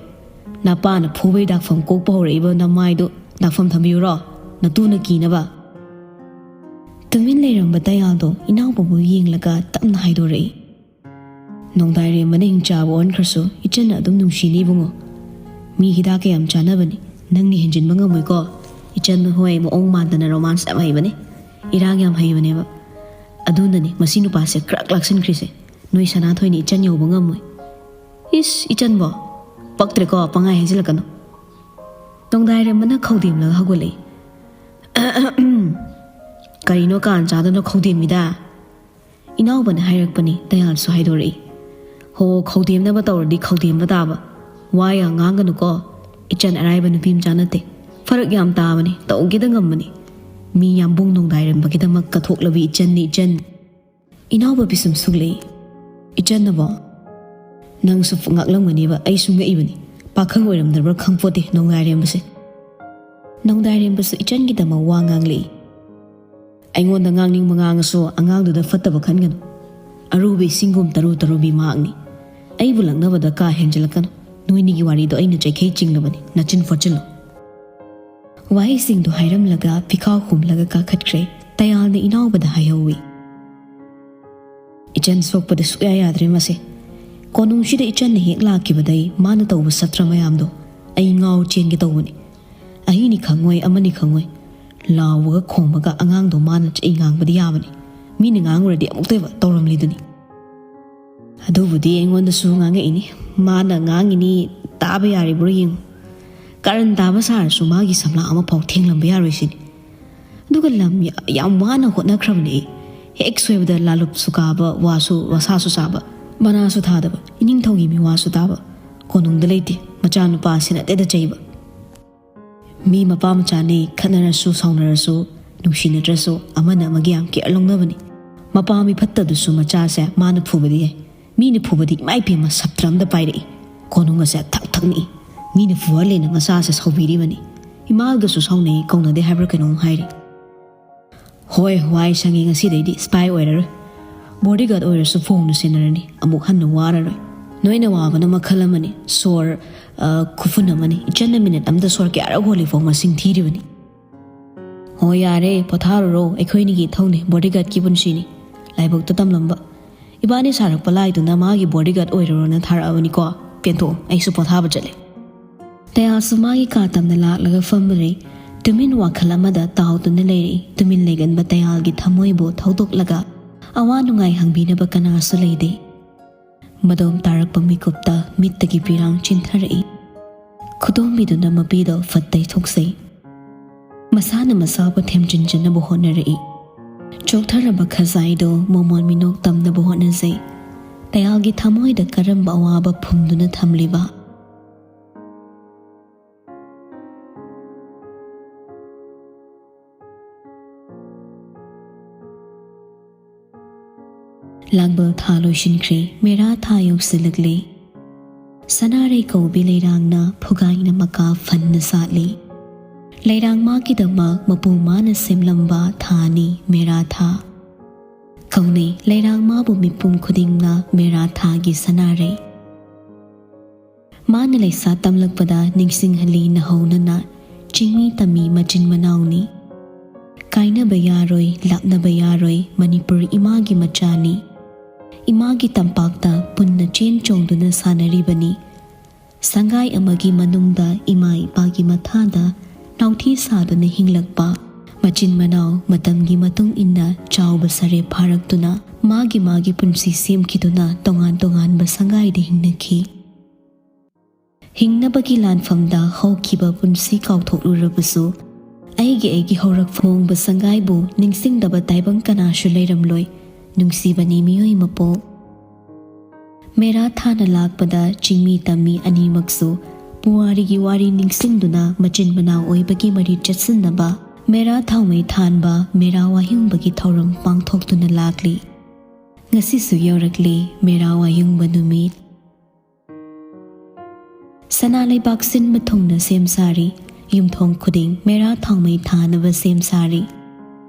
ꯅꯄꯥꯅ ꯐꯨꯕꯩ ꯗꯥꯛꯐꯝ ꯀꯣꯛꯄ ꯍꯧꯔꯛꯏꯕ ꯅꯃꯥꯏꯗꯨ ꯗꯥꯛꯐꯝ ꯊꯝꯕꯤꯌꯨꯔꯣ? ꯅꯇꯨꯅ ꯀꯤꯅꯕ꯫ ꯇꯨꯃꯤꯟ ꯂꯩꯔꯝꯕ ꯇꯌꯥꯜꯗꯣ ꯏꯅꯥꯎꯕꯕꯨ ꯌꯦꯡꯂꯒ ꯇꯞꯅ ꯍꯥꯏꯗꯣꯔꯛꯏ꯫ ꯅꯣꯡꯗꯥꯏꯔꯦꯝꯕꯅ ꯍꯤꯡꯆꯥꯕ ꯑꯣꯟꯈ꯭ꯔꯁꯨ ꯏꯆꯟꯅ ꯑꯗꯨꯝ ꯅꯨꯡꯁꯤꯅꯤ ꯏꯕꯨꯡꯉꯣ꯫ ꯃꯤ ꯍꯤꯗꯥꯛꯀ ꯌꯥꯝ ꯆꯥꯅꯕꯅꯤ, ꯅꯪꯅ ꯍꯦꯟꯖꯤꯟꯕ ꯉꯝꯃꯣꯏꯀꯣ꯫ ꯏꯆꯟ ꯍꯣꯏ ꯃꯑꯣꯡ ꯃꯥꯟꯗꯅ romance ꯌꯥꯝ ꯍꯩꯕꯅꯤ, ꯏꯔꯥꯡ ꯌꯥꯝ ꯍꯩꯕꯅꯦꯕ꯫ ꯑꯗꯨꯅꯅꯤ ꯃꯁꯤ ꯅꯨꯄꯥꯁꯦ ꯈ꯭ꯔꯛ ꯂꯥꯛꯁꯤꯟꯈ꯭ꯔꯤꯁꯦ꯫ ꯅꯣꯏ ꯁꯅꯥꯊꯣꯏꯅ ꯏꯆꯟ ꯌꯧꯕ ꯉꯝꯃꯣꯏ꯫ ꯏꯁ, ꯏꯆꯟꯕꯣ? ꯄꯛꯇ꯭ꯔꯦꯀꯣ, ꯄꯪꯍꯥꯏ ꯍꯥꯏꯖꯤꯜꯂꯛꯀꯅꯨ꯫ ꯅꯣꯡꯗꯥꯏꯔꯦꯝꯕꯅ ꯈꯧꯗꯦꯝꯂꯒ ꯍꯧꯒꯠꯂꯛꯏ꯫ "ꯀꯔꯤꯅꯣ ꯀꯥꯟ ꯆꯥꯗꯅ ꯈꯧꯗꯦꯝꯃꯤꯗ?" ꯏꯅꯥꯎꯕꯅ ꯍꯥꯏꯔꯛꯄꯅꯤ, ꯇꯌꯥꯜꯁꯨ ꯍꯥꯏꯗꯣꯔꯛꯏ꯫ "ꯍꯣ, ꯈꯧꯗꯦꯝꯅꯕ ꯇꯧꯔꯗꯤ ꯈꯧꯗꯦꯝꯕ ꯇꯥꯕ꯫ ꯋꯥ ꯌꯥꯝ ꯉꯥꯡꯒꯅꯨꯀꯣ꯫ ꯏꯆꯟ ꯑꯔꯥꯏꯕ ꯅꯨꯄꯤ ꯃꯆꯥ ꯅꯠꯇꯦ꯫ ꯐꯔꯛ ꯌꯥꯝ ꯇꯥꯕꯅꯤ, ꯇꯧꯒꯦꯗ ꯉꯝꯕꯅꯤ꯫ ꯃꯤ ꯌꯥꯝꯕꯨꯡ ꯅꯣꯡꯗꯥꯏꯔꯦꯝꯕꯒꯤꯗꯃꯛ ꯀꯠꯊꯣꯛꯂꯕꯤ ꯏꯆꯟꯅꯤ, ꯏꯆꯟ꯫" ꯏꯅꯥꯎꯕ ꯄꯤꯁꯨꯝ ꯁꯨꯛꯂꯛꯏ꯫ "ꯏꯆꯟꯅꯕꯣ?" "ꯅꯪꯁꯨ ꯉꯛꯂꯝꯒꯅꯤꯕ, ꯑꯩꯁꯨ ꯉꯛꯏꯕꯅꯤ꯫ ꯄꯥꯈꯪ ꯑꯣꯏꯔꯝꯗ꯭ꯔꯕ꯭ꯔꯥ ꯈꯪꯄꯣꯠꯇꯦ ꯅꯣꯡꯗꯥꯏꯔꯦꯝꯕꯁꯦ꯫" ꯅꯣꯡꯗꯥꯏꯔꯦꯝꯕꯁꯨ ꯏꯆꯟꯒꯤꯗꯃꯛ ꯋꯥ ꯉꯥꯡꯂꯛꯏ꯫ ꯑꯩꯉꯣꯟꯗ ꯉꯥꯡꯅꯤꯡꯕ ꯉꯥꯡꯉꯁꯨ ꯑꯉꯥꯡꯗꯨꯗ ꯐꯠꯇꯕ ꯈꯟꯒꯅꯨ꯫ ꯑꯔꯨꯕ ꯏꯁꯤꯡꯒꯨꯝ ꯇꯔꯨ ꯇꯔꯨꯕꯤ ꯃꯍꯥꯛꯅꯤ꯫ ꯑꯩꯕꯨ ꯂꯛꯅꯕꯗ ꯀꯥ ꯍꯦꯟꯖꯤꯜꯂꯛꯀꯅꯨ꯫ ꯅꯣꯏꯅꯤꯒꯤ ꯋꯥꯔꯤꯗꯣ ꯑꯩꯅ ꯆꯩꯈꯩ ꯆꯤꯡꯂꯕꯅꯤ, ꯅꯆꯤꯟ ꯐꯣꯠꯆꯤꯜꯂꯨ꯫ ꯋꯥꯍꯩꯁꯤꯡꯗꯣ ꯍꯥꯏꯔꯝꯂꯒ ꯐꯤꯈꯥꯎ ꯈꯨꯝꯂꯒ ꯀꯥꯈꯠꯈ꯭ꯔꯦ꯫ ꯇꯌꯥꯜꯅ ꯏꯅꯥꯎꯕꯗ ꯍꯥꯏꯍꯧꯋꯤ꯫ ꯏꯆꯟ ꯁꯣꯛꯄꯗ ꯁꯨꯛꯌꯥ ꯌꯥꯗ꯭ꯔꯦ ꯃꯁꯦ꯫ ꯀꯣꯅꯨꯡꯁꯤꯗ ꯏꯆꯟꯅ ꯍꯦꯛ ꯂꯥꯛꯈꯤꯕꯗꯩ ꯃꯥꯅ ꯇꯧꯕ ꯁꯥꯇ꯭ꯔ ꯃꯌꯥꯝꯗꯣ ꯑꯩ ꯉꯥꯎ ꯆꯦꯟꯒꯦ ꯇꯧꯕꯅꯤ꯫ ꯑꯍꯤꯅꯤ ꯈꯪꯉꯣꯏ, ꯑꯃꯅꯤ ꯈꯪꯉꯣꯏ꯫ ꯂꯥꯎꯕꯒ ꯈꯣꯡꯕꯒ ꯑꯉꯥꯡꯗꯣ ꯃꯥꯅ ꯆꯩ ꯉꯥꯡꯕꯗꯤ ꯌꯥꯕꯅꯤ꯫ ꯃꯤꯅ ꯉꯥꯡꯉꯨꯔꯗꯤ ꯑꯃꯨꯛꯇꯣꯏꯕ ꯇꯧꯔꯝꯂꯤꯗꯨꯅꯤ꯫ ꯑꯗꯨꯕꯨꯗꯤ ꯑꯩꯉꯣꯟꯗꯁꯨ ꯉꯥꯡꯉꯛꯏꯅꯤ꯫ ꯃꯥꯅ ꯉꯥꯡꯉꯤꯅꯤ, ꯇꯥꯕ ꯌꯥꯔꯤꯕ꯭ꯔꯣ ꯌꯦꯡꯉꯨ꯫ ꯀꯥꯔꯟ ꯇꯥꯕ ꯁꯥꯔꯁꯨ ꯃꯥꯒꯤ ꯁꯝꯂꯥꯡ ꯑꯃꯐꯥꯎ ꯊꯦꯡꯂꯝꯕ ꯌꯥꯔꯣꯏ ꯁꯤꯅꯤ꯫ ꯑꯗꯨꯒ ꯂꯝ ꯌꯥ-, ꯌꯥꯝ ꯋꯥꯅ ꯍꯣꯠꯅꯈ꯭ꯔꯕꯅꯦ ꯑꯩ꯫ ꯍꯦꯛ ꯁꯣꯏꯕꯗ ꯂꯥꯂꯨꯞꯁꯨ ꯀꯥꯕ, ꯋꯥꯁꯨ ꯋꯥꯁꯥꯁꯨ ꯆꯥꯕ, ꯃꯅꯥꯁꯨ ꯊꯥꯗꯕ, ꯏꯅꯤꯡꯊꯧꯒꯤ ꯃꯤꯋꯥꯁꯨ ꯇꯥꯕ꯫ ꯀꯣꯅꯨꯡꯗ ꯂꯩꯇꯦ, ꯃꯆꯥꯅꯨꯄꯥꯁꯤꯅ ꯇꯦꯗ ꯆꯩꯕ꯫ ꯃꯤ ꯃꯄꯥ ꯃꯆꯥꯅꯤ, ꯈꯠꯅꯔꯁꯨ ꯁꯥꯎꯅꯔꯁꯨ ꯅꯨꯡꯁꯤꯅꯗ꯭ꯔꯁꯨ ꯑꯃꯅ ꯑꯃꯒꯤ ꯌꯥꯝ ꯀꯤꯌꯔ ꯂꯧꯅꯕꯅꯤ꯫ ꯃꯄꯥ ꯃꯤ ꯐꯠꯇꯗꯨꯁꯨ ꯃꯆꯥꯁꯦ ꯃꯥꯅ ꯐꯨꯕꯗꯤ ꯌꯥꯏ, ꯃꯤꯅ ꯐꯨꯕꯗꯤ ꯏꯃꯥ ꯏꯄꯦꯝꯃ ꯁꯞꯇ꯭ꯔ ꯑꯝꯗ ꯄꯥꯏꯔꯛꯏ꯫ ꯀꯣꯅꯨꯡ ꯑꯁꯦ ꯊꯛ ꯊꯛ ꯅꯤꯛꯏ꯫ ꯃꯤꯅ ꯐꯨꯍꯜꯂꯦꯅ ꯃꯆꯥꯁꯦ ꯁꯥꯎꯕꯤꯔꯤꯕꯅꯤ꯫ ꯏꯃꯥꯒꯁꯨ ꯁꯥꯎꯅꯩ, ꯀꯧꯅꯗꯦ ꯍꯥꯏꯕ꯭ꯔꯥ ꯀꯩꯅꯣꯝ ꯍꯥꯏꯔꯤ꯫ ꯍꯣꯏ, ꯋꯥꯏ ꯁꯪꯉꯦ, ꯉꯁꯤꯗꯩꯗꯤ ꯁ꯭ꯄꯥꯏ ꯑꯣꯏꯔꯔꯣꯏ꯫ ꯕꯣꯗꯤꯒꯥꯔꯗ ꯑꯣꯏꯔꯁꯨ ꯐꯣꯡꯅ ꯁꯦꯟꯅꯔꯅꯤ, ꯑꯃꯨꯛ ꯍꯟꯅ ꯋꯥꯔꯔꯣꯏ꯫ ꯅꯣꯏꯅ ꯋꯥꯕꯅ ꯃꯈꯜ ꯑꯃꯅꯤ, ꯁꯣꯔ, ꯑ, ꯈꯨꯐꯨꯟ ꯑꯃꯅꯤ꯫ ꯏꯆꯟꯅ ꯃꯤꯅꯤꯠ ꯑꯃꯗ ꯁꯣꯔ ꯀꯌꯥꯔꯛ ꯍꯣꯜꯂꯤ ꯐꯥꯎ ꯃꯁꯤꯡ ꯊꯤꯔꯤꯕꯅꯤ꯫ ꯍꯣꯏ, ꯌꯥꯔꯦ, ꯄꯣꯊꯥꯔꯨꯔꯣ, ꯑꯩꯈꯣꯏꯅꯤꯒꯤ ꯏꯊꯧꯅꯤ, ꯕꯣꯗꯤꯒꯥꯔꯗꯀꯤ ꯄꯨꯟꯁꯤꯅꯤ꯫ ꯂꯥꯏꯕꯛꯇ ꯇꯝꯂꯝꯕ꯫ ꯏꯕꯥꯅꯤ ꯁꯥꯔꯛꯄ ꯂꯥꯏꯗꯨꯅ ꯃꯥꯒꯤ ꯕꯣꯗꯤꯒꯥꯔꯗ ꯑꯣꯏꯔꯨꯔꯣꯅ ꯊꯥꯔꯛꯑꯕꯅꯤꯀꯣ꯫ ꯄꯦꯟꯊꯣꯛꯑꯣ, ꯑꯩꯁꯨ ꯄꯣꯊꯥꯕ ꯆꯠꯂꯦ꯫ ꯇꯌꯥꯜꯁꯨ ꯃꯥꯒꯤ ꯀꯥ ꯇꯝꯅ ꯂꯥꯛꯂꯒ ꯐꯝꯂꯨꯔꯦ꯫ ꯇꯨꯃꯤꯟ ꯋꯥꯈꯜ ꯑꯃꯗ ꯇꯥꯎꯗꯨꯅ ꯂꯩꯔꯛꯏ꯫ ꯇꯨꯃꯤꯟ ꯂꯩꯒꯟꯕ ꯇꯌꯥꯜꯒꯤ ꯊꯃꯣꯏꯕꯨ ꯊꯧꯗꯣꯛꯂꯒ ꯑꯋꯥ ꯅꯨꯡꯉꯥꯏ ꯍꯪꯕꯤꯅꯕ ꯀꯅꯥꯁꯨ ꯂꯩꯇꯦ꯫ ꯃꯗꯣꯝ ꯇꯥꯔꯛꯄ ꯃꯤꯀꯨꯞꯇ ꯃꯤꯠꯇꯒꯤ ꯄꯤꯔꯥꯡ ꯆꯤꯟꯊꯔꯛꯏ꯫ ꯈꯨꯗꯣꯝꯕꯤꯗꯨꯅ ꯃꯄꯤꯗꯣ ꯐꯠ ꯇꯩꯊꯣꯛꯆꯩ꯫ ꯃꯁꯥꯅ ꯃꯁꯥꯕꯨ ꯊꯦꯝꯖꯤꯟꯖꯅꯕ ꯍꯣꯠꯅꯔꯛꯏ꯫ ꯆꯣꯛꯊꯔꯕ ꯈꯖꯥꯏꯗꯣ ꯃꯃꯣꯟ ꯃꯤꯅꯣꯛ ꯇꯝꯅꯕ ꯍꯣꯠꯅꯖꯩ꯫ ꯇꯌꯥꯜꯒꯤ ꯊꯃꯣꯏꯗ ꯀꯔꯝꯕ ꯑꯋꯥꯕ ꯐꯨꯝꯗꯨꯅ ꯊꯝꯂꯤꯕ? ꯂꯥꯡꯕꯜ ꯊꯥ ꯂꯣꯏꯁꯤꯟꯈ꯭ꯔꯦ, ꯃꯦꯔꯥ ꯊꯥ ꯌꯧꯁꯤꯜꯂꯛꯂꯦ꯫ ꯁꯅꯥꯔꯩ ꯀꯧꯕꯤ ꯂꯩꯔꯥꯡꯅ ꯐꯨꯒꯥꯏꯅ ꯃꯀꯥ ꯐꯟꯅ ꯁꯥꯠꯂꯤ꯫ ꯂꯩꯔꯥꯡ ꯃꯥꯒꯤꯗꯃꯛ ꯃꯄꯨ ꯃꯥꯅ ꯁꯦꯝꯂꯝꯕ ꯊꯥꯅꯤ ꯃꯦꯔꯥ ꯊꯥ꯫ ꯀꯧꯅꯩ ꯂꯩꯔꯥꯡ ꯃꯥꯕꯨ ꯃꯤꯄꯨꯝ ꯈꯨꯗꯤꯡꯅ ꯃꯦꯔꯥ ꯊꯥꯒꯤ ꯁꯅꯥꯔꯩ꯫ ꯃꯥꯅ ꯂꯩꯁꯥ ꯇꯝꯂꯛꯄꯗ ꯅꯤꯡꯁꯤꯡꯍꯜꯂꯤ ꯅꯍꯧꯅꯅ, ꯆꯤꯡꯃꯤ ꯇꯝꯃꯤ ꯃꯆꯤꯟ ꯃꯅꯥꯎꯅꯤ꯫ ꯀꯥꯏꯅꯕ ꯌꯥꯔꯣꯏ, ꯂꯥꯞꯅꯕ ꯌꯥꯔꯣꯏ, ꯃꯅꯤꯄꯨꯔ ꯏꯃꯥꯒꯤ ꯃꯆꯥꯅꯤ꯫ ꯏꯃꯥꯒꯤ ꯇꯝꯄꯥꯛꯇ ꯄꯨꯟꯅ ꯆꯦꯟ ꯆꯣꯡꯗꯨꯅ ꯁꯥꯟꯅꯔꯤꯕꯅꯤ꯫ ꯁꯪꯒꯥꯏ ꯑꯃꯒꯤ ꯃꯅꯨꯡꯗ ꯏꯃꯥ ꯏꯄꯥꯒꯤ ꯃꯊꯥꯗ ꯅꯥꯎꯊꯤ ꯁꯥꯗꯨꯅ ꯍꯤꯡꯂꯛꯄ ꯃꯆꯤꯟ ꯃꯅꯥꯎ ꯃꯇꯝꯒꯤ ꯃꯇꯨꯡ ꯏꯟꯅ ꯆꯥꯎꯕ ꯁꯔꯦꯞ ꯐꯥꯔꯛꯇꯨꯅ ꯃꯥꯒꯤ ꯃꯥꯒꯤ ꯄꯨꯟꯁꯤ ꯁꯦꯝꯈꯤꯗꯨꯅ ꯇꯣꯉꯥꯟ ꯇꯣꯉꯥꯟꯕ ꯁꯪꯒꯥꯏꯗ ꯍꯤꯡꯅꯈꯤ꯫ ꯍꯤꯡꯅꯕꯒꯤ ꯂꯥꯟꯐꯝꯗ ꯍꯧꯈꯤꯕ ꯄꯨꯟꯁꯤ ꯀꯥꯎꯊꯣꯛꯂꯨꯔꯕꯁꯨ, ꯑꯩꯒꯤ ꯑꯩꯒꯤ ꯍꯧꯔꯛꯐꯝ ꯍꯣꯡꯕ ꯁꯪꯒꯥꯏꯕꯨ ꯅꯤꯡꯁꯤꯡꯗꯕ ꯇꯥꯏꯕꯪ ꯀꯅꯥꯁꯨ ꯂꯩꯔꯝꯂꯣꯏ꯫ ꯅꯨꯡꯁꯤꯕꯅꯤ ꯃꯤꯑꯣꯏ ꯃꯄꯣꯛ꯫ ꯃꯦꯔꯥ ꯊꯥꯅ ꯂꯥꯛꯄꯗ ꯆꯤꯡꯃꯤ ꯇꯝꯃꯤ ꯑꯅꯤꯃꯛꯁꯨ ꯄꯨꯋꯥꯔꯤꯒꯤ ꯋꯥꯔꯤ ꯅꯤꯡꯁꯤꯡꯗꯨꯅ ꯃꯆꯤꯟ ꯃꯅꯥꯎ ꯑꯣꯏꯕꯒꯤ ꯃꯔꯤ ꯆꯠꯁꯤꯟꯅꯕ ꯃꯦꯔꯥ ꯊꯥꯎꯃꯩ ꯊꯥꯟꯕ, ꯃꯦꯔꯥ ꯋꯥꯌꯨꯡꯕꯒꯤ ꯊꯧꯔꯝ ꯄꯥꯡꯊꯣꯛꯇꯨꯅ ꯂꯥꯛꯂꯤ꯫ ꯉꯁꯤꯁꯨ ꯌꯧꯔꯛꯂꯤ ꯃꯦꯔꯥ ꯋꯥꯌꯨꯡꯕ ꯅꯨꯃꯤꯠ꯫ ꯁꯅꯥ ꯂꯩꯕꯥꯛ ꯁꯤꯟꯕ ꯊꯨꯡꯅ ꯁꯦꯝ ꯁꯥꯔꯤ, ꯌꯨꯝꯊꯣꯡ ꯈꯨꯗꯤꯡ ꯃꯦꯔꯥ ꯊꯥꯎꯃꯩ ꯊꯥꯅꯕ ꯁꯦꯝ ꯁꯥꯔꯤ꯫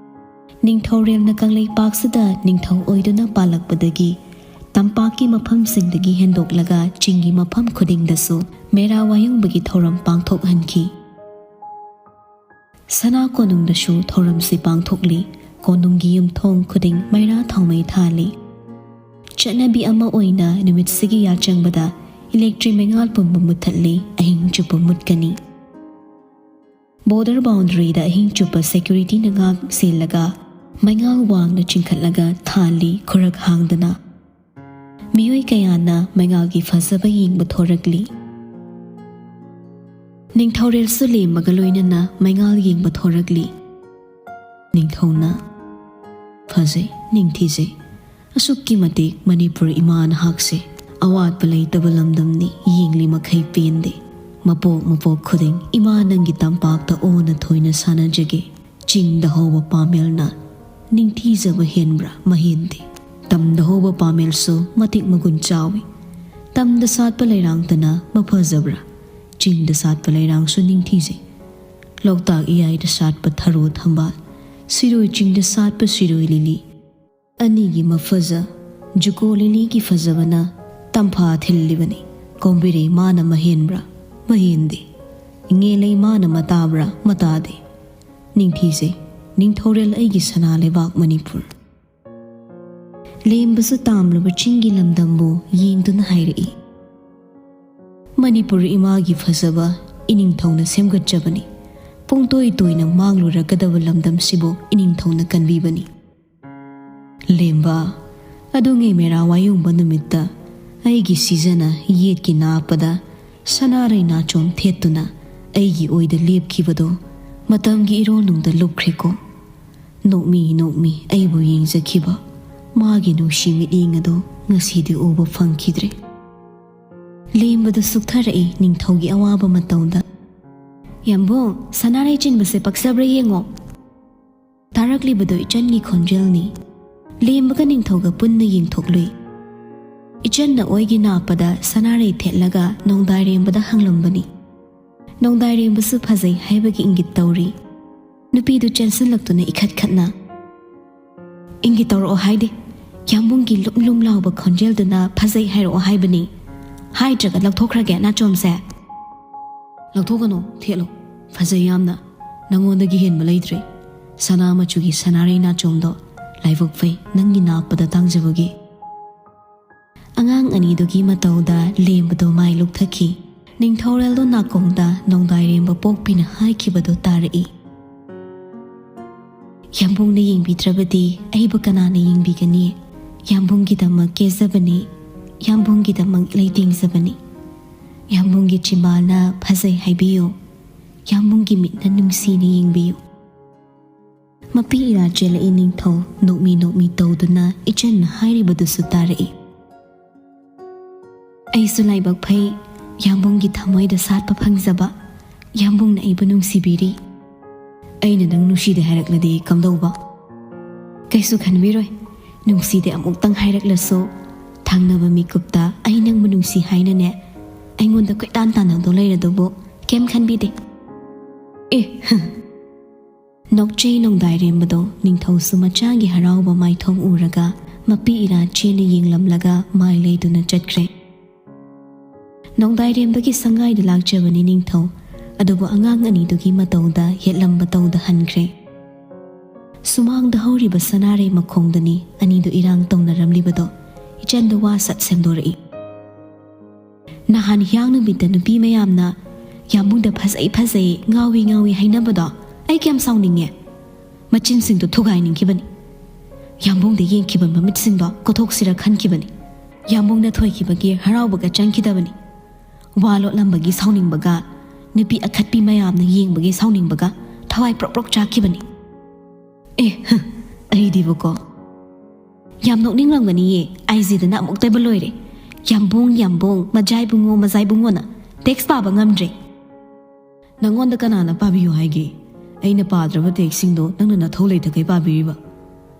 ꯅꯤꯡꯊꯧꯔꯦꯜꯅ ꯀꯪꯂꯩꯄꯥꯛꯁꯤꯗ ꯅꯤꯡꯊꯧ ꯑꯣꯏꯗꯨꯅ ꯄꯥꯜꯂꯛꯄꯗꯒꯤ ꯇꯝꯄꯥꯛꯀꯤ ꯃꯐꯝꯁꯤꯡꯗꯒꯤ ꯍꯦꯟꯗꯣꯛꯂꯒ ꯆꯤꯡꯒꯤ ꯃꯐꯝ ꯈꯨꯗꯤꯡꯗꯁꯨ ꯃꯦꯔꯥ ꯋꯥꯌꯨꯡꯕꯒꯤ ꯊꯧꯔꯝ ꯄꯥꯡꯊꯣꯛꯍꯟꯈꯤ꯫ ꯁꯅꯥ ꯀꯣꯅꯨꯡꯗꯁꯨ ꯊꯧꯔꯝꯁꯤ ꯄꯥꯡꯊꯣꯛꯂꯤ꯫ ꯀꯣꯅꯨꯡꯒꯤ ꯌꯨꯝꯊꯣꯡ ꯈꯨꯗꯤꯡ ꯃꯩꯔꯥ ꯊꯥꯎꯃꯩ ꯊꯥꯜꯂꯤ꯫ ꯆꯠꯅꯕꯤ ꯑꯃ ꯑꯣꯏꯅ ꯅꯨꯃꯤꯠꯁꯤꯒꯤ ꯌꯥꯆꯪꯕꯗ ꯏꯂꯦꯛꯇ꯭ꯔꯤꯛ ꯃꯩꯉꯥꯜ ꯄꯨꯝꯕ ꯃꯨꯠꯊꯠꯂꯤ, ꯑꯍꯤꯡ ꯆꯨꯞꯄ ꯃꯨꯠꯀꯅꯤ꯫ ꯕꯣꯔꯗꯔ ꯕꯥꯎꯟꯗꯔꯤꯗ ꯑꯍꯤꯡ ꯆꯨꯞꯄ ꯁꯦꯀ꯭ꯌꯨꯔꯤꯇꯤꯅ ꯉꯥꯛ ꯁꯦꯜꯂꯒ ꯃꯩꯉꯥꯜ ꯋꯥꯡꯅ ꯆꯤꯡꯈꯠꯂꯒ ꯊꯥꯜꯂꯤ ꯈꯨꯔꯛ ꯍꯥꯡꯗꯅ꯫ ꯃꯤꯑꯣꯏ ꯀꯌꯥꯅ ꯃꯩꯉꯥꯜꯒꯤ ꯐꯖꯕ ꯌꯦꯡꯕ ꯊꯣꯔꯛꯂꯤ꯫ ꯅꯤꯡꯊꯧꯔꯦꯜꯁꯨ ꯂꯦꯝꯕꯒ ꯂꯣꯏꯅꯅ ꯃꯩꯉꯥꯜ ꯌꯦꯡꯕ ꯊꯣꯔꯛꯂꯤ꯫ ꯅꯤꯡꯊꯧꯅ, "ꯐꯖꯩ, ꯅꯤꯡꯊꯤꯖꯩ꯫ ꯑꯁꯨꯛꯀꯤ ꯃꯇꯤꯛ ꯃꯅꯤꯄꯨꯔ ꯏꯃꯥ ꯅꯍꯥꯛꯁꯦ ꯑꯋꯥꯠꯄ ꯂꯩꯇꯕ ꯂꯝꯗꯝꯅꯤ, ꯌꯦꯡꯂꯤ ꯃꯈꯩ ꯄꯦꯟꯗꯦ꯫ ꯃꯄꯣꯛ ꯃꯄꯣꯛ ꯈꯨꯗꯤꯡ ꯏꯃꯥ ꯅꯪꯒꯤ ꯇꯝꯄꯥꯛꯇ ꯑꯣꯅ ꯊꯣꯏꯅ ꯁꯥꯟꯅꯖꯒꯦ꯫ ꯆꯤꯡꯗ ꯍꯧꯕ ꯄꯥꯃꯦꯜꯅ ꯅꯤꯡꯊꯤꯖꯕ ꯍꯦꯟꯕ꯭ꯔꯥ? ꯃꯍꯦꯟꯗꯦ꯫ ꯇꯝꯗ ꯍꯧꯕ ꯄꯥꯃꯦꯜꯁꯨ ꯃꯇꯤꯛ ꯃꯒꯨꯟ ꯆꯥꯎꯏ꯫ ꯇꯝꯗ ꯁꯥꯠꯄ ꯂꯩꯔꯥꯡꯇꯅ ꯃꯐꯖꯕ꯭ꯔꯥ? ꯆꯤꯡꯗ ꯁꯥꯠꯄ ꯂꯩꯔꯥꯡꯁꯨ ꯅꯤꯡꯊꯤꯖꯩ꯫ ꯂꯣꯛꯇꯥꯛ ꯏꯌꯥꯏꯗ ꯁꯥꯠꯄ ꯊꯔꯣ ꯊꯝꯕꯥꯜ, ꯁꯤꯔꯣꯏ ꯆꯤꯡꯗ ꯁꯥꯠꯄ ꯁꯤꯔꯣꯏ ꯂꯤꯂꯤ, ꯑꯅꯤꯒꯤ ꯃꯐꯖ, ꯖꯨꯀꯣ ꯂꯤꯂꯤꯒꯤ ꯐꯖꯕꯅ ꯇꯝꯐꯥ ꯊꯤꯜꯂꯤꯕꯅꯤ꯫ ꯀꯣꯝꯕꯤꯔꯩ ꯃꯥꯅ ꯃꯍꯦꯟꯕ꯭ꯔꯥ? ꯃꯍꯦꯟꯗꯦ꯫ ꯏꯉꯦꯂꯩ ꯃꯥꯅ ꯃꯇꯥꯕ꯭ꯔꯥ? ꯃꯇꯥꯗꯦ꯫ ꯅꯤꯡꯊꯤꯖꯩ, ꯅꯤꯡꯊꯧꯔꯦꯜ ꯑꯩꯒꯤ ꯁꯅꯥ ꯂꯩꯕꯥꯛ ꯃꯅꯤꯄꯨꯔ꯫ ꯂꯦꯝꯕꯁꯨ ꯇꯥꯝꯂꯕ ꯆꯤꯡꯒꯤ ꯂꯝꯗꯝꯕꯨ ꯌꯦꯡꯗꯨꯅ ꯍꯥꯏꯔꯛꯏ, "ꯃꯅꯤꯄꯨꯔ ꯏꯃꯥꯒꯤ ꯐꯖꯕ ꯏꯅꯤꯡꯊꯧꯅ ꯁꯦꯝꯒꯠꯆꯕꯅꯤ꯫ ꯄꯨꯡꯇꯣꯏ ꯇꯣꯏꯅ ꯃꯥꯡꯂꯨꯔꯒꯗꯕ ꯂꯝꯗꯝꯁꯤꯕꯨ ꯏꯅꯤꯡꯊꯧꯅ ꯀꯟꯕꯤꯕꯅꯤ꯫" ꯂꯦꯝꯕ, ꯑꯗꯨꯉꯩ ꯃꯦꯔꯥ ꯋꯥꯌꯨꯡꯕ ꯅꯨꯃꯤꯠꯇ ꯑꯩꯒꯤ ꯁꯤꯖꯅ ꯌꯦꯠꯀꯤ ꯅꯥꯞꯄꯗ ꯁꯅꯥꯔꯩ ꯅꯥꯆꯣꯝ ꯊꯦꯠꯇꯨꯅ ꯑꯩꯒꯤ ꯑꯣꯏꯗ ꯂꯦꯞꯈꯤꯕꯗꯣ ꯃꯇꯝꯒꯤ ꯏꯔꯣꯜꯅꯨꯡꯗ ꯂꯨꯞꯈ꯭ꯔꯦꯀꯣ꯫ ꯅꯣꯛꯃꯤ ꯅꯣꯛꯃꯤ ꯑꯩꯕꯨ ꯌꯦꯡꯖꯈꯤꯕ ꯃꯥꯒꯤ ꯅꯨꯡꯁꯤ ꯃꯤꯠꯌꯦꯡ ꯑꯗꯨ ꯉꯁꯤꯗꯤ ꯎꯕ ꯐꯪꯈꯤꯗ꯭ꯔꯦ꯫ ꯂꯦꯝꯕꯗꯨ ꯁꯨꯛꯊꯔꯛꯏ ꯅꯤꯡꯊꯧꯒꯤ ꯑꯋꯥꯕ ꯃꯇꯧꯗ꯫ "ꯌꯥꯝꯕꯨꯡ, ꯁꯅꯥꯔꯩ ꯆꯤꯟꯕꯁꯦ ꯄꯛꯆꯕ꯭ꯔꯥ ꯌꯦꯡꯉꯣ꯫" ꯇꯥꯔꯛꯂꯤꯕꯗꯨ ꯏꯆꯟꯒꯤ ꯈꯣꯟꯖꯦꯜꯅꯤ꯫ ꯂꯦꯝꯕꯒ ꯅꯤꯡꯊꯧꯒ ꯄꯨꯟꯅ ꯌꯦꯡꯊꯣꯛꯂꯨꯏ꯫ ꯏꯆꯟꯅ ꯑꯣꯏꯒꯤ ꯅꯥꯞꯄꯗ ꯁꯅꯥꯔꯩ ꯊꯦꯠꯂꯒ ꯅꯣꯡꯗꯥꯏꯔꯦꯝꯕꯗ ꯍꯪꯂꯝꯕꯅꯤ꯫ ꯅꯣꯡꯗꯥꯏꯔꯦꯝꯕꯁꯨ ꯐꯖꯩ ꯍꯥꯏꯕꯒꯤ ꯏꯪꯒꯤꯠ ꯇꯧꯔꯤ꯫ ꯅꯨꯄꯤꯗꯨ ꯆꯦꯟꯁꯤꯜꯂꯛꯇꯨꯅ ꯏꯈꯠ ꯈꯠꯅ, "ꯏꯪꯒꯤꯠ ꯇꯧꯔꯛꯑꯣ ꯍꯥꯏꯗꯦ꯫ ꯌꯥꯝꯕꯨꯡꯒꯤ ꯂꯨꯝ ꯂꯨꯝ ꯂꯥꯎꯕ ꯈꯣꯟꯖꯦꯜꯗꯨꯅ ꯐꯖꯩ ꯍꯥꯏꯔꯛꯑꯣ ꯍꯥꯏꯕꯅꯤ꯫ ꯍꯥꯏꯗ꯭ꯔꯒ ꯂꯧꯊꯣꯛꯈ꯭ꯔꯒꯦ ꯅꯥꯆꯣꯝꯁꯦ꯫" "ꯂꯧꯊꯣꯛꯀꯅꯨ, ꯊꯦꯠꯂꯨ꯫ ꯐꯖꯩ ꯌꯥꯝꯅ꯫ ꯅꯉꯣꯟꯗꯒꯤ ꯍꯦꯟꯕ ꯂꯩꯇ꯭ꯔꯦ꯫ ꯁꯅꯥ ꯃꯆꯨꯒꯤ ꯁꯅꯥꯔꯩ ꯅꯥꯆꯣꯝꯗꯣ ꯂꯥꯏꯕꯛ ꯐꯩ ꯅꯪꯒꯤ ꯅꯥꯞꯄꯗ ꯇꯥꯡꯖꯕꯒꯤ꯫" ꯑꯉꯥꯡ ꯑꯅꯤꯗꯨꯒꯤ ꯃꯇꯧꯗ ꯂꯦꯝꯕꯗꯣ ꯃꯥꯏ ꯂꯨꯞꯊꯈꯤ꯫ ꯅꯤꯡꯊꯧꯔꯦꯜꯗꯣ ꯅꯥꯀꯣꯡꯗ ꯅꯣꯡꯗꯥꯏꯔꯦꯝꯕ ꯄꯣꯛꯄꯤꯅ ꯍꯥꯏꯈꯤꯕꯗꯨ ꯇꯥꯔꯛꯏ꯫ "ꯌꯥꯝꯕꯨꯡꯅ ꯌꯦꯡꯕꯤꯗ꯭ꯔꯕꯗꯤ ꯑꯩꯕꯨ ꯀꯅꯥꯅ ꯌꯦꯡꯕꯤꯒꯅꯤ? ꯌꯥꯝꯕꯨꯡꯒꯤꯗꯃꯛ ꯀꯦꯖꯕꯅꯤ, ꯌꯥꯝꯕꯨꯡꯒꯤꯗꯃꯛ ꯂꯩꯇꯦꯡꯖꯕꯅꯤ꯫ ꯌꯥꯝꯕꯨꯡꯒꯤ ꯆꯤꯝꯕꯥꯜꯅ ꯐꯖꯩ ꯍꯥꯏꯕꯤꯌꯨ, ꯌꯥꯝꯕꯨꯡꯒꯤ ꯃꯤꯠꯅ ꯅꯨꯡꯁꯤꯅ ꯌꯦꯡꯕꯤꯌꯨ꯫" ꯃꯄꯤ ꯏꯔꯥ ꯆꯦꯜꯂꯛꯏ ꯅꯤꯡꯊꯧ ꯅꯣꯛꯃꯤ ꯅꯣꯛꯃꯤ ꯇꯧꯗꯨꯅ ꯏꯆꯟꯅ ꯍꯥꯏꯔꯤꯕꯗꯨꯁꯨ ꯇꯥꯔꯛꯏ꯫ "ꯑꯩꯁꯨ ꯂꯥꯏꯕꯛ ꯐꯩ, ꯌꯥꯝꯕꯨꯡꯒꯤ ꯊꯃꯣꯏꯗ ꯁꯥꯠꯄ ꯐꯪꯖꯕ꯫ ꯌꯥꯝꯕꯨꯡꯅ ꯑꯩꯕꯨ ꯅꯨꯡꯁꯤꯕꯤꯔꯤ꯫" "ꯑꯩꯅ ꯅꯪ ꯅꯨꯡꯁꯤꯗꯦ ꯍꯥꯏꯔꯛꯂꯗꯤ ꯀꯝꯗꯧꯕ?" "ꯀꯩꯁꯨ ꯈꯟꯕꯤꯔꯣꯏ꯫ ꯅꯨꯡꯁꯤꯗꯦ ꯑꯃꯨꯛꯇꯪ ꯍꯥꯏꯔꯛꯂꯁꯨ, ꯊꯪꯅꯕ ꯃꯤꯀꯨꯞꯇ ꯑꯩ ꯅꯪꯕꯨ ꯅꯨꯡꯁꯤ ꯍꯥꯏꯅꯅꯦ ꯑꯩꯉꯣꯟꯗ ꯀꯣꯏꯇꯥꯟ ꯇꯥꯟꯅꯗꯧ ꯂꯩꯔꯗꯨꯕꯨ ꯀꯩꯝ ꯈꯟꯕꯤꯗꯦ꯫" ꯑꯦ, ꯍ꯫ ꯅꯣꯛꯆꯩ ꯅꯣꯡꯗꯥꯏꯔꯦꯝꯕꯗꯣ ꯅꯤꯡꯊꯧꯁꯨ ꯃꯆꯥꯒꯤ ꯍꯔꯥꯎꯕ ꯃꯥꯏꯊꯣꯡ ꯎꯔꯒ ꯃꯄꯤ ꯏꯔꯥ ꯆꯦꯅ ꯌꯦꯡꯂꯝꯂꯒ ꯃꯥꯏ ꯂꯩꯗꯨꯅ ꯆꯠꯈ꯭ꯔꯦ꯫ ꯅꯣꯡꯗꯥꯏꯔꯦꯝꯕꯒꯤ ꯁꯪꯒꯥꯏꯗ ꯂꯥꯛꯆꯕꯅꯤ ꯅꯤꯡꯊꯧ, ꯑꯗꯨꯕꯨ ꯑꯉꯥꯡ ꯑꯅꯤꯗꯨꯒꯤ ꯃꯇꯧꯗ ꯌꯦꯠꯂꯝꯕ ꯇꯧꯗ ꯍꯟꯈ꯭ꯔꯦ꯫ ꯁꯨꯃꯥꯡꯗ ꯍꯧꯔꯤꯕ ꯁꯅꯥꯔꯩ ꯃꯈꯣꯡꯗꯅꯤ ꯑꯅꯤꯗꯨ ꯏꯔꯥꯡ ꯇꯧꯅꯔꯝꯂꯤꯕꯗꯣ꯫ ꯏꯆꯟꯗ ꯋꯥ ꯁꯠ ꯁꯦꯝꯗꯣꯔꯛꯏ꯫ ꯅꯍꯥꯟ ꯍꯤꯌꯥꯡ ꯅꯨꯃꯤꯠꯇ ꯅꯨꯄꯤ ꯃꯌꯥꯝꯅ ꯌꯥꯝꯕꯨꯡꯗ "ꯐꯖꯩ, ꯐꯖꯩ, ꯉꯥꯎꯏ, ꯉꯥꯎꯏ" ꯍꯥꯏꯅꯕꯗꯣ ꯑꯩ ꯀꯌꯥꯝ ꯁꯥꯎꯅꯤꯡꯉꯦ꯫ ꯃꯆꯤꯟꯁꯤꯡꯗꯣ ꯊꯨꯒꯥꯏꯅꯤꯡꯈꯤꯕꯅꯤ꯫ ꯌꯥꯝꯕꯨꯡꯗ ꯌꯦꯡꯈꯤꯕ ꯃꯃꯤꯠꯁꯤꯡꯗꯣ ꯀꯣꯊꯣꯛꯁꯤꯔ ꯈꯟꯈꯤꯕꯅꯤ꯫ ꯌꯥꯝꯕꯨꯡꯅ ꯊꯣꯏꯈꯤꯕꯒꯤ ꯍꯔꯥꯎꯕꯒ ꯆꯪꯈꯤꯗꯕꯅꯤ꯫ ꯋꯥ ꯂꯣꯠꯂꯝꯕꯒꯤ ꯁꯥꯎꯅꯤꯡꯕꯒ, ꯅꯨꯄꯤ ꯑꯈꯠꯄꯤ ꯃꯌꯥꯝꯅ ꯌꯦꯡꯕꯒꯤ ꯁꯥꯎꯅꯤꯡꯕꯒ ꯊꯋꯥꯏ ꯄ꯭ꯔꯣꯛ ꯄ꯭ꯔꯣꯛ ꯆꯥꯛꯈꯤꯕꯅꯤ꯫ ꯑꯦ, ꯍ, ꯑꯩꯗꯤꯕꯀꯣ꯫ ꯌꯥꯝ ꯅꯣꯛꯅꯤꯡꯂꯝꯒꯅꯤꯌꯦ, ꯑꯥꯏ ꯖꯤꯗꯅ ꯑꯃꯨꯛꯇꯣꯏꯕ ꯂꯣꯏꯔꯦ꯫ "ꯌꯥꯝꯕꯨꯡ, ꯌꯥꯝꯕꯨꯡ, ꯃꯖꯥꯏꯕꯨꯡꯉꯣ, ꯃꯖꯥꯏꯕꯨꯡꯉꯣꯅ" ꯇꯦꯛꯁ ꯄꯥꯕ ꯉꯝꯗ꯭ꯔꯦ꯫ ꯅꯪꯉꯣꯟꯗ ꯀꯅꯥꯅ ꯄꯥꯕꯤꯌꯨ ꯍꯥꯏꯒꯦ? ꯑꯩꯅ ꯄꯥꯗ꯭ꯔꯕ ꯇꯦꯛꯁꯁꯤꯡꯗꯣ ꯅꯪꯅ ꯅꯊꯧ ꯂꯩꯇꯈꯩ ꯄꯥꯕꯤꯔꯤꯕ꯫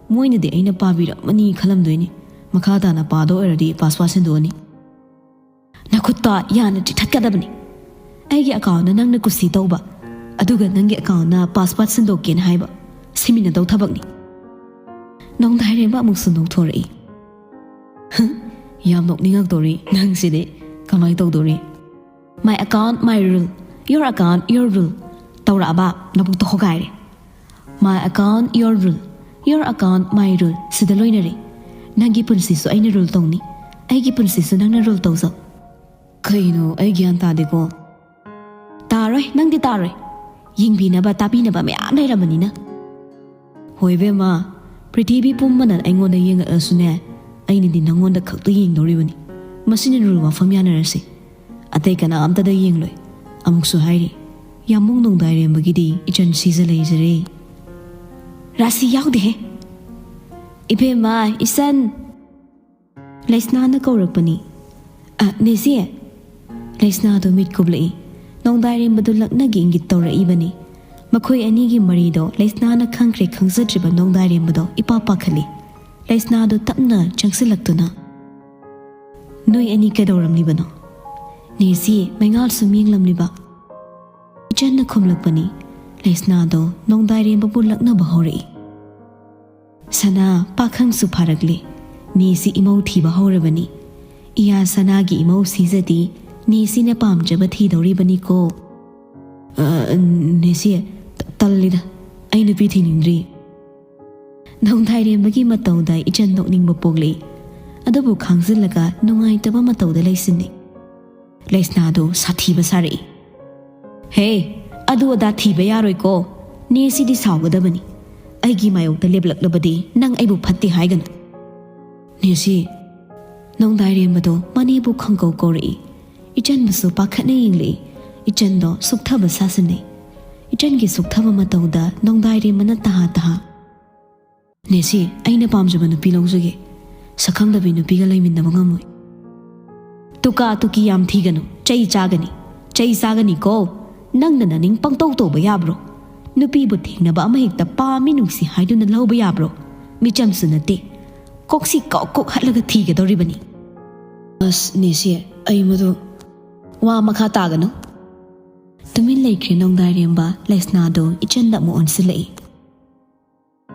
ꯃꯣꯏꯅꯗꯤ ꯑꯩꯅ ꯄꯥꯕꯤꯔꯝꯃꯅꯤ ꯈꯜꯂꯝꯗꯣꯏꯅꯤ꯫ ꯃꯈꯥ ꯇꯥꯅ ꯄꯥꯗꯣ ꯑꯣꯏꯔꯗꯤ ꯄꯥꯁꯋꯥꯔꯗ ꯁꯤꯟꯗꯣꯛꯑꯅꯤ꯫ ꯅꯈꯨꯠꯇꯣ ꯌꯥꯅ ꯆꯤꯛꯊꯠꯀꯗꯕꯅꯤ꯫ ꯑꯩꯒꯤ ꯑꯦꯀꯥꯎꯟꯗ ꯅꯪꯅ ꯀꯨꯁꯤ ꯇꯧꯕ, ꯑꯗꯨꯒ ꯅꯪꯒꯤ ꯑꯦꯀꯥꯎꯟꯗ ꯄꯥꯁꯋꯥꯔꯗ ꯁꯤꯟꯗꯣꯛꯀꯦꯅ ꯍꯥꯏꯕ, ꯁꯤꯃꯤꯟꯅꯗꯧ ꯊꯕꯛꯅꯤ꯫ ꯅꯣꯡꯗꯥꯏꯔꯦꯝꯕ ꯑꯃꯨꯛꯁꯨ ꯅꯣꯛꯊꯣꯔꯛꯏ꯫ ꯍ, ꯌꯥꯝ ꯅꯣꯛꯅꯤꯡꯉꯛꯇꯧꯔꯤ ꯅꯪꯁꯤꯗꯤ꯫ ꯀꯃꯥꯏ ꯇꯧꯗꯧꯔꯤ? "My account, my rule. Your account, your rule" ꯇꯧꯔꯛꯑꯕ ꯅꯕꯨꯛꯇꯣ ꯍꯣꯒꯥꯏꯔꯦ꯫ "My account, your rule. Your account, my rule" ꯁꯤꯗ ꯂꯣꯏꯅꯔꯦ꯫ ꯅꯪꯒꯤ ꯄꯨꯟꯁꯤꯁꯨ ꯑꯩꯅ ꯔꯨꯜ ꯇꯧꯅꯤ, ꯑꯩꯒꯤ ꯄꯨꯟꯁꯤꯁꯨ ꯅꯪꯅ ꯔꯨꯜ ꯇꯧꯖꯧ꯫ ꯀꯩꯅꯣ, ꯑꯩ ꯒ꯭ꯌꯥꯟ ꯇꯥꯗꯦꯀꯣ꯫ ꯇꯥꯔꯣꯏ, ꯅꯪꯗꯤ ꯇꯥꯔꯣꯏ꯫ ꯌꯦꯡꯕꯤꯅꯕ, ꯇꯥꯕꯤꯅꯕ ꯃꯌꯥꯝ ꯂꯩꯔꯕꯅꯤꯅ꯫ ꯍꯣꯏ ꯏꯕꯦꯝꯃ, ꯄ꯭ꯔꯤꯊꯤꯕꯤ ꯄꯨꯝꯕꯅ ꯑꯩꯉꯣꯟꯗ ꯌꯦꯡꯉꯛꯑꯁꯨꯅꯦ, ꯑꯩꯅꯗꯤ ꯅꯪꯉꯣꯟꯗ ꯈꯛꯇ ꯌꯦꯡꯗꯧꯔꯤꯕꯅꯤ꯫ ꯃꯁꯤꯅ ꯔꯨꯜ ꯋꯥꯐꯝ ꯌꯥꯅꯔꯁꯤ꯫ ꯑꯇꯩ ꯀꯅꯥꯝꯇꯗ ꯌꯦꯡꯂꯣꯏ꯫ ꯑꯃꯨꯛꯁꯨ ꯍꯥꯏꯔꯤ, ꯌꯥꯝꯕꯨꯡ ꯅꯣꯡꯗꯥꯏꯔꯦꯝꯕꯒꯤꯗꯤ ꯏꯆꯟ ꯁꯤꯖ ꯂꯩꯖꯔꯦ꯫ ꯔꯥꯁꯤ ꯌꯥꯎꯗꯦꯍꯦ꯫ ꯏꯕꯦꯝꯃ, ꯏꯆꯟ꯫ ꯂꯩꯁꯅꯥꯅ ꯀꯧꯔꯛꯄꯅꯤ꯫ "ꯑ, ꯅꯦꯆꯦ!" ꯂꯩꯁꯅꯥꯗꯨ ꯃꯤꯠ ꯀꯨꯞꯂꯛꯏ꯫ ꯅꯣꯡꯗꯥꯏꯔꯦꯝꯕꯗꯨ ꯂꯛꯅꯒꯦ ꯏꯪꯒꯤꯠ ꯇꯧꯔꯛꯏꯕꯅꯤ꯫ ꯃꯈꯣꯏ ꯑꯅꯤꯒꯤ ꯃꯔꯤꯗꯣ ꯂꯩꯁꯅꯥꯅ ꯈꯪꯈ꯭ꯔꯦ ꯈꯪꯖꯗ꯭ꯔꯤꯕ ꯅꯣꯡꯗꯥꯏꯔꯦꯝꯕꯗꯣ ꯏꯄꯥ ꯄꯥꯈꯠꯂꯤ꯫ ꯂꯩꯁꯅꯥꯗꯨ ꯇꯞꯅ ꯆꯪꯁꯤꯜꯂꯛꯇꯨꯅ, "ꯅꯣꯏ ꯑꯅꯤ ꯀꯩꯗꯧꯔꯝꯂꯤꯕꯅꯣ?" ꯅꯦꯆꯦ, ꯃꯩꯉꯥꯜ ꯁꯨꯝ ꯌꯦꯡꯂꯝꯂꯤꯕ꯫ ꯏꯆꯟꯅ ꯈꯨꯝꯂꯛꯄꯅꯤ꯫ ꯂꯩꯁꯅꯥꯗꯣ ꯅꯣꯡꯗꯥꯏꯔꯦꯝꯕꯕꯨ ꯂꯛꯅꯕ ꯍꯧꯔꯛꯏ꯫ "ꯁꯅꯥ, ꯄꯥꯈꯪꯁꯨ ꯐꯥꯔꯛꯂꯦ꯫ ꯅꯦꯁꯤ ꯏꯃꯧ ꯊꯤꯕ ꯍꯧꯔꯕꯅꯤ꯫ ꯏꯌꯥ ꯁꯅꯥꯒꯤ ꯏꯃꯧ ꯁꯤꯖꯗꯤ ꯅꯦꯁꯤꯅ ꯄꯥꯝꯖꯕ ꯊꯤꯗꯧꯔꯤꯕꯅꯤꯀꯣ꯫" "ꯑ, ꯅꯦꯁꯤ, ꯇ-, ꯇꯜꯂꯤꯗ꯫ ꯑꯩ ꯅꯨꯄꯤ ꯊꯤꯅꯤꯡꯗ꯭ꯔꯤ꯫" ꯅꯣꯡꯗꯥꯏꯔꯦꯝꯕꯒꯤ ꯃꯇꯧꯗ ꯏꯆꯟ ꯅꯣꯛꯅꯤꯡꯕ ꯄꯣꯛꯂꯛꯏ꯫ ꯑꯗꯨꯕꯨ ꯈꯥꯡꯖꯤꯜꯂꯒ ꯅꯨꯡꯉꯥꯏꯇꯕ ꯃꯇꯧꯗ ꯂꯩꯁꯤꯟꯅꯩ꯫ ꯂꯩꯁꯅꯥꯗꯨ ꯁꯥꯊꯤꯕ ꯁꯥꯔꯛꯏ꯫ "ꯍꯦ, ꯑꯗꯨ ꯑꯗꯥ ꯊꯤꯕ ꯌꯥꯔꯣꯏꯀꯣ꯫ ꯅꯦꯁꯤꯗꯤ ꯁꯥꯎꯒꯗꯕꯅꯤ꯫ ꯑꯩꯒꯤ ꯃꯥꯌꯣꯛꯇ ꯂꯦꯞꯂꯛꯂꯕꯗꯤ ꯅꯪ ꯑꯩꯕꯨ ꯐꯠꯇꯦ ꯍꯥꯏꯒꯅꯨ꯫" "ꯅꯦꯁꯤ꯫" ꯅꯣꯡꯗꯥꯏꯔꯦꯝꯕꯗꯣ ꯃꯅꯦꯕꯨ ꯈꯪꯀꯧ ꯀꯧꯔꯛꯏ꯫ ꯏꯆꯟꯕꯨꯁꯨ ꯄꯥꯈꯠꯅ ꯌꯦꯡꯂꯛꯏ꯫ ꯏꯆꯟꯗꯣ ꯁꯨꯛꯊꯕ ꯁꯥꯁꯤꯟꯅꯩ꯫ ꯏꯆꯟꯒꯤ ꯁꯨꯛꯊꯕ ꯃꯇꯧꯗ ꯅꯣꯡꯗꯥꯏꯔꯦꯝꯕꯅ ꯇꯍꯥ ꯇꯍꯥ꯫ "ꯅꯦꯁꯤ, ꯑꯩꯅ ꯄꯥꯝꯖꯕ ꯅꯨꯄꯤ ꯂꯧꯖꯒꯦ꯫ ꯁꯛꯈꯪꯗꯕꯤ ꯅꯨꯄꯤꯒ ꯂꯩꯃꯤꯟꯅꯕ ꯉꯝꯃꯣꯏ꯫" "ꯇꯨꯀꯥ ꯇꯨꯀꯤ ꯌꯥꯝ ꯊꯤꯒꯅꯨ, ꯆꯩ ꯆꯥꯒꯅꯤ꯫ ꯆꯩ ꯆꯥꯒꯅꯤꯀꯣ꯫ ꯅꯪꯅ ꯅꯅꯤꯡ ꯄꯪꯇꯧ ꯇꯧꯕ ꯌꯥꯕ꯭ꯔꯣ? ꯅꯨꯄꯤꯕꯨ ꯊꯦꯡꯅꯕ ꯑꯃ ꯍꯦꯛꯇ ꯄꯥꯝꯃꯤ ꯅꯨꯡꯁꯤ ꯍꯥꯏꯗꯨꯅ ꯂꯧꯕ ꯌꯥꯕ꯭ꯔꯣ? ꯃꯤꯆꯝꯁꯨ ꯅꯠꯇꯦ꯫ ꯀꯣꯛꯁꯤ ꯀꯥꯎ ꯀꯣꯛ ꯍꯠꯂꯒ ꯊꯤꯒꯗꯧꯔꯤꯕꯅꯤ꯫" "ꯑꯁ, ꯅꯦꯁꯤ, ꯑꯩ ꯃꯗꯨ꯫" "ꯋꯥ ꯃꯈꯥ ꯇꯥꯒꯅꯨ꯫" ꯇꯨꯃꯤꯟ ꯂꯩꯈ꯭ꯔꯦ ꯅꯣꯡꯗꯥꯏꯔꯦꯝꯕ꯫ ꯂꯩꯁꯅꯥꯗꯣ ꯏꯆꯟꯗ ꯑꯃꯨꯛ ꯑꯣꯟꯁꯤꯜꯂꯛꯏ꯫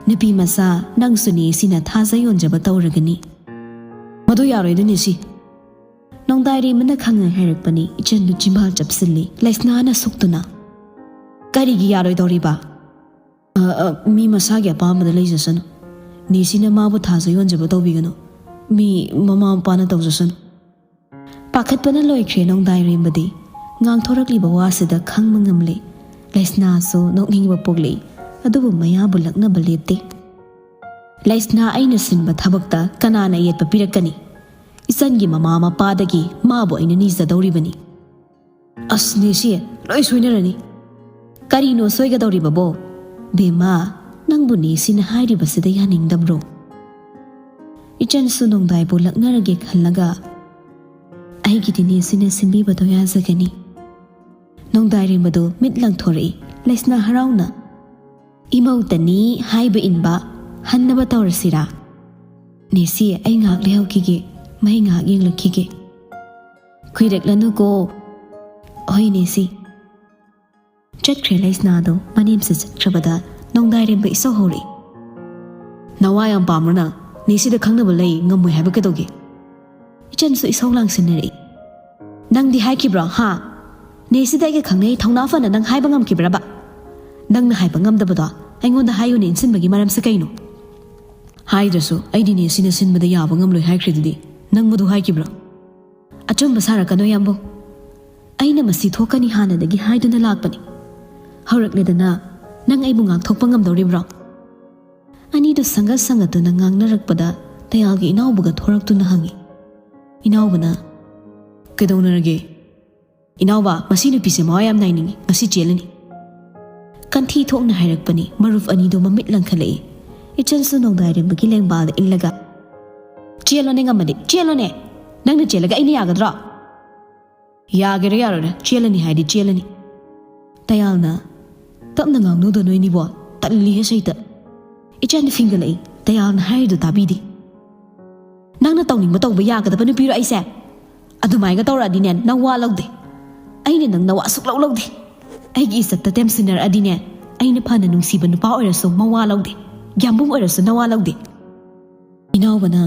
"ꯅꯨꯄꯤ ꯃꯆꯥ, ꯅꯪꯁꯨ ꯅꯦꯁꯤꯅ ꯊꯥꯖ ꯌꯣꯟꯖꯕ ꯇꯧꯔꯒꯅꯤ꯫" "ꯃꯗꯨ ꯌꯥꯔꯣꯏꯗ, ꯅꯦꯁꯤ꯫" ꯅꯣꯡꯗꯥꯏꯔꯦꯝꯕꯅ ꯈꯪꯉꯦ ꯍꯥꯏꯔꯛꯄꯅꯤ꯫ ꯏꯆꯟꯗꯨ ꯆꯤꯝꯕꯥꯜ ꯆꯞꯁꯤꯜꯂꯤ꯫ ꯂꯩꯁꯅꯥꯅ ꯁꯨꯛꯇꯨꯅ, "ꯀꯔꯤꯒꯤ ꯌꯥꯔꯣꯏꯗꯧꯔꯤꯕ?" "ꯑ, ꯑ, ꯃꯤ ꯃꯁꯥꯒꯤ ꯑꯄꯥꯝꯕꯗ ꯂꯩꯖꯁꯅꯨ꯫ ꯅꯦꯁꯤꯅ ꯃꯥꯕꯨ ꯊꯥꯖ ꯌꯣꯟꯖꯕ ꯇꯧꯕꯤꯒꯅꯨ꯫ ꯃꯤ ꯃꯃꯥ ꯃꯄꯥꯅ ꯇꯧꯖꯁꯅꯨ꯫" ꯄꯥꯈꯠꯄꯅ ꯂꯣꯏꯈ꯭ꯔꯦ ꯅꯣꯡꯗꯥꯏꯔꯦꯝꯕꯗꯤ꯫ ꯉꯥꯡꯊꯣꯔꯛꯂꯤꯕ ꯋꯥꯁꯤꯗ ꯈꯪꯕ ꯉꯝꯂꯦ꯫ ꯂꯩꯁꯅꯥꯁꯨ ꯅꯣꯛꯅꯤꯡꯕ ꯄꯣꯛꯂꯛꯏ꯫ ꯑꯗꯨꯕꯨ ꯃꯌꯥꯕꯨ ꯂꯛꯅꯕ ꯂꯦꯞꯇꯦ꯫ "ꯂꯩꯁꯅꯥ, ꯑꯩꯅ ꯁꯤꯟꯕ ꯊꯕꯛꯇ ꯀꯅꯥꯅ ꯌꯦꯠꯄ ꯄꯤꯔꯛꯀꯅꯤ? ꯏꯆꯟꯒꯤ ꯃꯃꯥ ꯃꯄꯥꯗꯒꯤ ꯃꯥꯕꯨ ꯑꯩꯅ ꯅꯤꯖꯗꯧꯔꯤꯕꯅꯤ꯫" "ꯑꯁ, ꯅꯦꯁꯤ, ꯂꯣꯏ ꯁꯣꯏꯅꯔꯅꯤ꯫" "ꯀꯔꯤꯅꯣ ꯁꯣꯏꯒꯗꯧꯔꯤꯕꯕꯣ? ꯕꯦꯝꯃ, ꯅꯪꯕꯨ ꯅꯦꯁꯤꯅ ꯍꯥꯏꯔꯤꯕꯁꯤꯗ ꯌꯥꯅꯤꯡꯗꯕ꯭ꯔꯣ?" ꯏꯆꯟꯁꯨ ꯅꯣꯡꯗꯥꯏꯕꯨ ꯂꯛꯅꯔꯒꯦ ꯈꯜꯂꯒ, "ꯑꯩꯒꯤꯗꯤ ꯅꯦꯁꯤꯅ ꯁꯤꯟꯕꯤꯕꯗꯣ ꯌꯥꯖꯒꯅꯤ꯫" ꯅꯣꯡꯗꯥꯏꯔꯦꯝꯕꯗꯨ ꯃꯤꯠ ꯂꯪꯊꯣꯔꯛꯏ꯫ ꯂꯩꯁꯅꯥ ꯍꯔꯥꯎꯅ, "ꯏꯃꯧꯇꯅꯤ ꯍꯥꯏꯕ ꯏꯟꯕ, ꯍꯟꯅꯕ ꯇꯧꯔꯁꯤꯔꯥ?" "ꯅꯦꯁꯤ, ꯑꯩ ꯉꯥꯏꯍꯥꯛ ꯂꯩꯍꯧꯈꯤꯒꯦ, ꯃꯩ ꯉꯥꯏꯍꯥꯛ ꯌꯦꯡꯂꯛꯈꯤꯒꯦ꯫" "ꯀꯨꯏꯔꯛꯂꯅꯨꯀꯣ꯫" "ꯍꯣꯏ, ꯅꯦꯁꯤ꯫" ꯆꯠꯈ꯭ꯔꯦ ꯂꯩꯁꯅꯥꯗꯣ ꯃꯅꯦꯝꯁꯦ ꯆꯠꯈ꯭ꯔꯕꯗ ꯅꯣꯡꯗꯥꯏꯔꯦꯝꯕ ꯏꯁꯧ ꯍꯧꯔꯛꯏ꯫ "ꯅꯋꯥ ꯌꯥꯝ ꯄꯥꯝꯕ꯭ꯔꯣ ꯅꯪ? ꯅꯦꯁꯤꯗ ꯈꯪꯅꯕ ꯂꯩ ꯉꯝꯃꯣꯏ ꯍꯥꯏꯕ ꯀꯩꯗꯧꯒꯦ?" ꯏꯆꯟꯁꯨ ꯏꯁꯧ ꯂꯥꯡꯁꯤꯟꯅꯔꯛꯏ꯫ "ꯅꯪꯗꯤ ꯍꯥꯏꯈꯤꯕ꯭ꯔꯣ ꯍꯥ? ꯅꯦꯁꯤꯗ ꯑꯩꯒ ꯈꯪꯅꯩ ꯊꯧꯅꯥ ꯐꯅ ꯅꯪ ꯍꯥꯏꯕ ꯉꯝꯈꯤꯕ꯭ꯔꯕ? ꯅꯪꯅ ꯍꯥꯏꯕ ꯉꯝꯗꯕꯗꯣ ꯑꯩꯉꯣꯟꯗ ꯍꯥꯏꯌꯨꯅꯦ, ꯏꯟꯁꯤꯟꯕꯒꯤ ꯃꯔꯝꯁꯦ ꯀꯩꯅꯣ?" "ꯍꯥꯏꯗ꯭ꯔꯁꯨ ꯑꯩꯗꯤ ꯅꯦꯁꯤꯅ ꯁꯤꯟꯕꯗ ꯌꯥꯕ ꯉꯝꯂꯣꯏ ꯍꯥꯏꯈ꯭ꯔꯤꯗꯨꯗꯤ꯫ ꯅꯪ ꯃꯗꯨ ꯍꯥꯏꯈꯤꯕ꯭ꯔꯣ?" "ꯑꯆꯨꯝꯕ ꯁꯥꯔꯛꯀꯅꯣ ꯌꯥꯝꯕꯨꯡ꯫ ꯑꯩꯅ ꯃꯁꯤ ꯊꯣꯛꯀꯅꯤ ꯍꯥꯟꯅꯗꯒꯤ ꯍꯥꯏꯗꯨꯅ ꯂꯥꯛꯄꯅꯤ꯫ ꯍꯧꯔꯛꯂꯦꯗꯅ, ꯅꯪ ꯑꯩꯕꯨ ꯉꯥꯛꯊꯣꯛꯄ ꯉꯝꯗꯧꯔꯤꯕ꯭ꯔꯣ?" ꯑꯅꯤꯗꯨ ꯁꯪꯒꯠ ꯁꯪꯒꯠꯇꯨꯅ ꯉꯥꯡꯅꯔꯛꯄꯗ ꯇꯌꯥꯜꯒꯤ ꯏꯅꯥꯎꯕꯒ ꯊꯣꯔꯛꯇꯨꯅ ꯍꯪꯉꯤ꯫ ꯏꯅꯥꯎꯕꯅ, "ꯀꯩꯗꯧꯅꯔꯒꯦ?" "ꯏꯅꯥꯎꯕ, ꯃꯁꯤ ꯅꯨꯄꯤꯁꯦ ꯃꯋꯥ ꯌꯥꯝ ꯅꯥꯏꯅꯤꯡꯉꯤ, ꯉꯁꯤ ꯆꯦꯜꯂꯅꯤ꯫" ꯀꯟꯊꯤ ꯊꯣꯛꯅ ꯍꯥꯏꯔꯛꯄꯅꯤ꯫ ꯃꯔꯨꯞ ꯑꯅꯤꯗꯨ ꯃꯃꯤꯠ ꯂꯪꯈꯠꯂꯛꯏ꯫ ꯏꯆꯟꯁꯨ ꯅꯣꯡꯗꯥꯏꯔꯦꯝꯕꯒꯤ ꯂꯦꯡꯕꯥꯜꯗ ꯏꯜꯂꯒ, "ꯆꯦꯜꯂꯣꯅꯦ, ꯉꯝꯃꯗꯤ ꯆꯦꯜꯂꯣꯅꯦ꯫ ꯅꯪꯅ ꯆꯦꯜꯂꯒ ꯑꯩꯅ ꯌꯥꯒꯗ꯭ꯔꯣ?" "ꯌꯥꯒꯦꯔꯥ ꯌꯥꯔꯣꯏꯔꯥ, ꯆꯦꯜꯂꯅꯤ ꯍꯥꯏꯗꯤ ꯆꯦꯜꯂꯅꯤ꯫" ꯇꯌꯥꯜꯅ, "ꯇꯞꯅ ꯉꯥꯡꯅꯨꯗ ꯅꯣꯏꯅꯤꯕꯣ, ꯇꯜꯂꯤꯍꯦ ꯁꯩꯇ꯫" ꯏꯆꯟ ꯐꯤꯡꯒꯠꯂꯛꯏ꯫ ꯇꯌꯥꯜꯅ ꯍꯥꯏꯔꯤꯗꯨ ꯇꯥꯕꯤꯗꯦ꯫ "ꯅꯪꯅ ꯇꯧꯅꯤꯡꯕ ꯇꯧꯕ ꯌꯥꯒꯗꯕ ꯅꯨꯄꯤꯔꯣ ꯑꯩꯁꯦ? ꯑꯗꯨꯃꯥꯏꯒ ꯇꯧꯔꯛꯑꯗꯤꯅꯦ ꯅꯋꯥ ꯂꯧꯗꯦ꯫ ꯑꯩꯅ ꯅꯪ ꯅꯋꯥ ꯁꯨꯛꯂꯧ ꯂꯧꯗꯦ꯫ ꯑꯩꯒꯤ ꯏꯖꯠꯇ ꯇꯦꯝꯁꯤꯟꯅꯔꯛꯑꯗꯤꯅꯦ, ꯑꯩꯅ ꯐꯅ ꯅꯨꯡꯁꯤꯕ ꯅꯨꯄꯥ ꯑꯣꯏꯔꯁꯨ ꯃꯋꯥ ꯂꯧꯗꯦ꯫ ꯌꯥꯝꯕꯨꯡ ꯑꯣꯏꯔꯁꯨ ꯅꯋꯥ ꯂꯧꯗꯦ꯫" ꯏꯅꯥꯎꯕꯅ,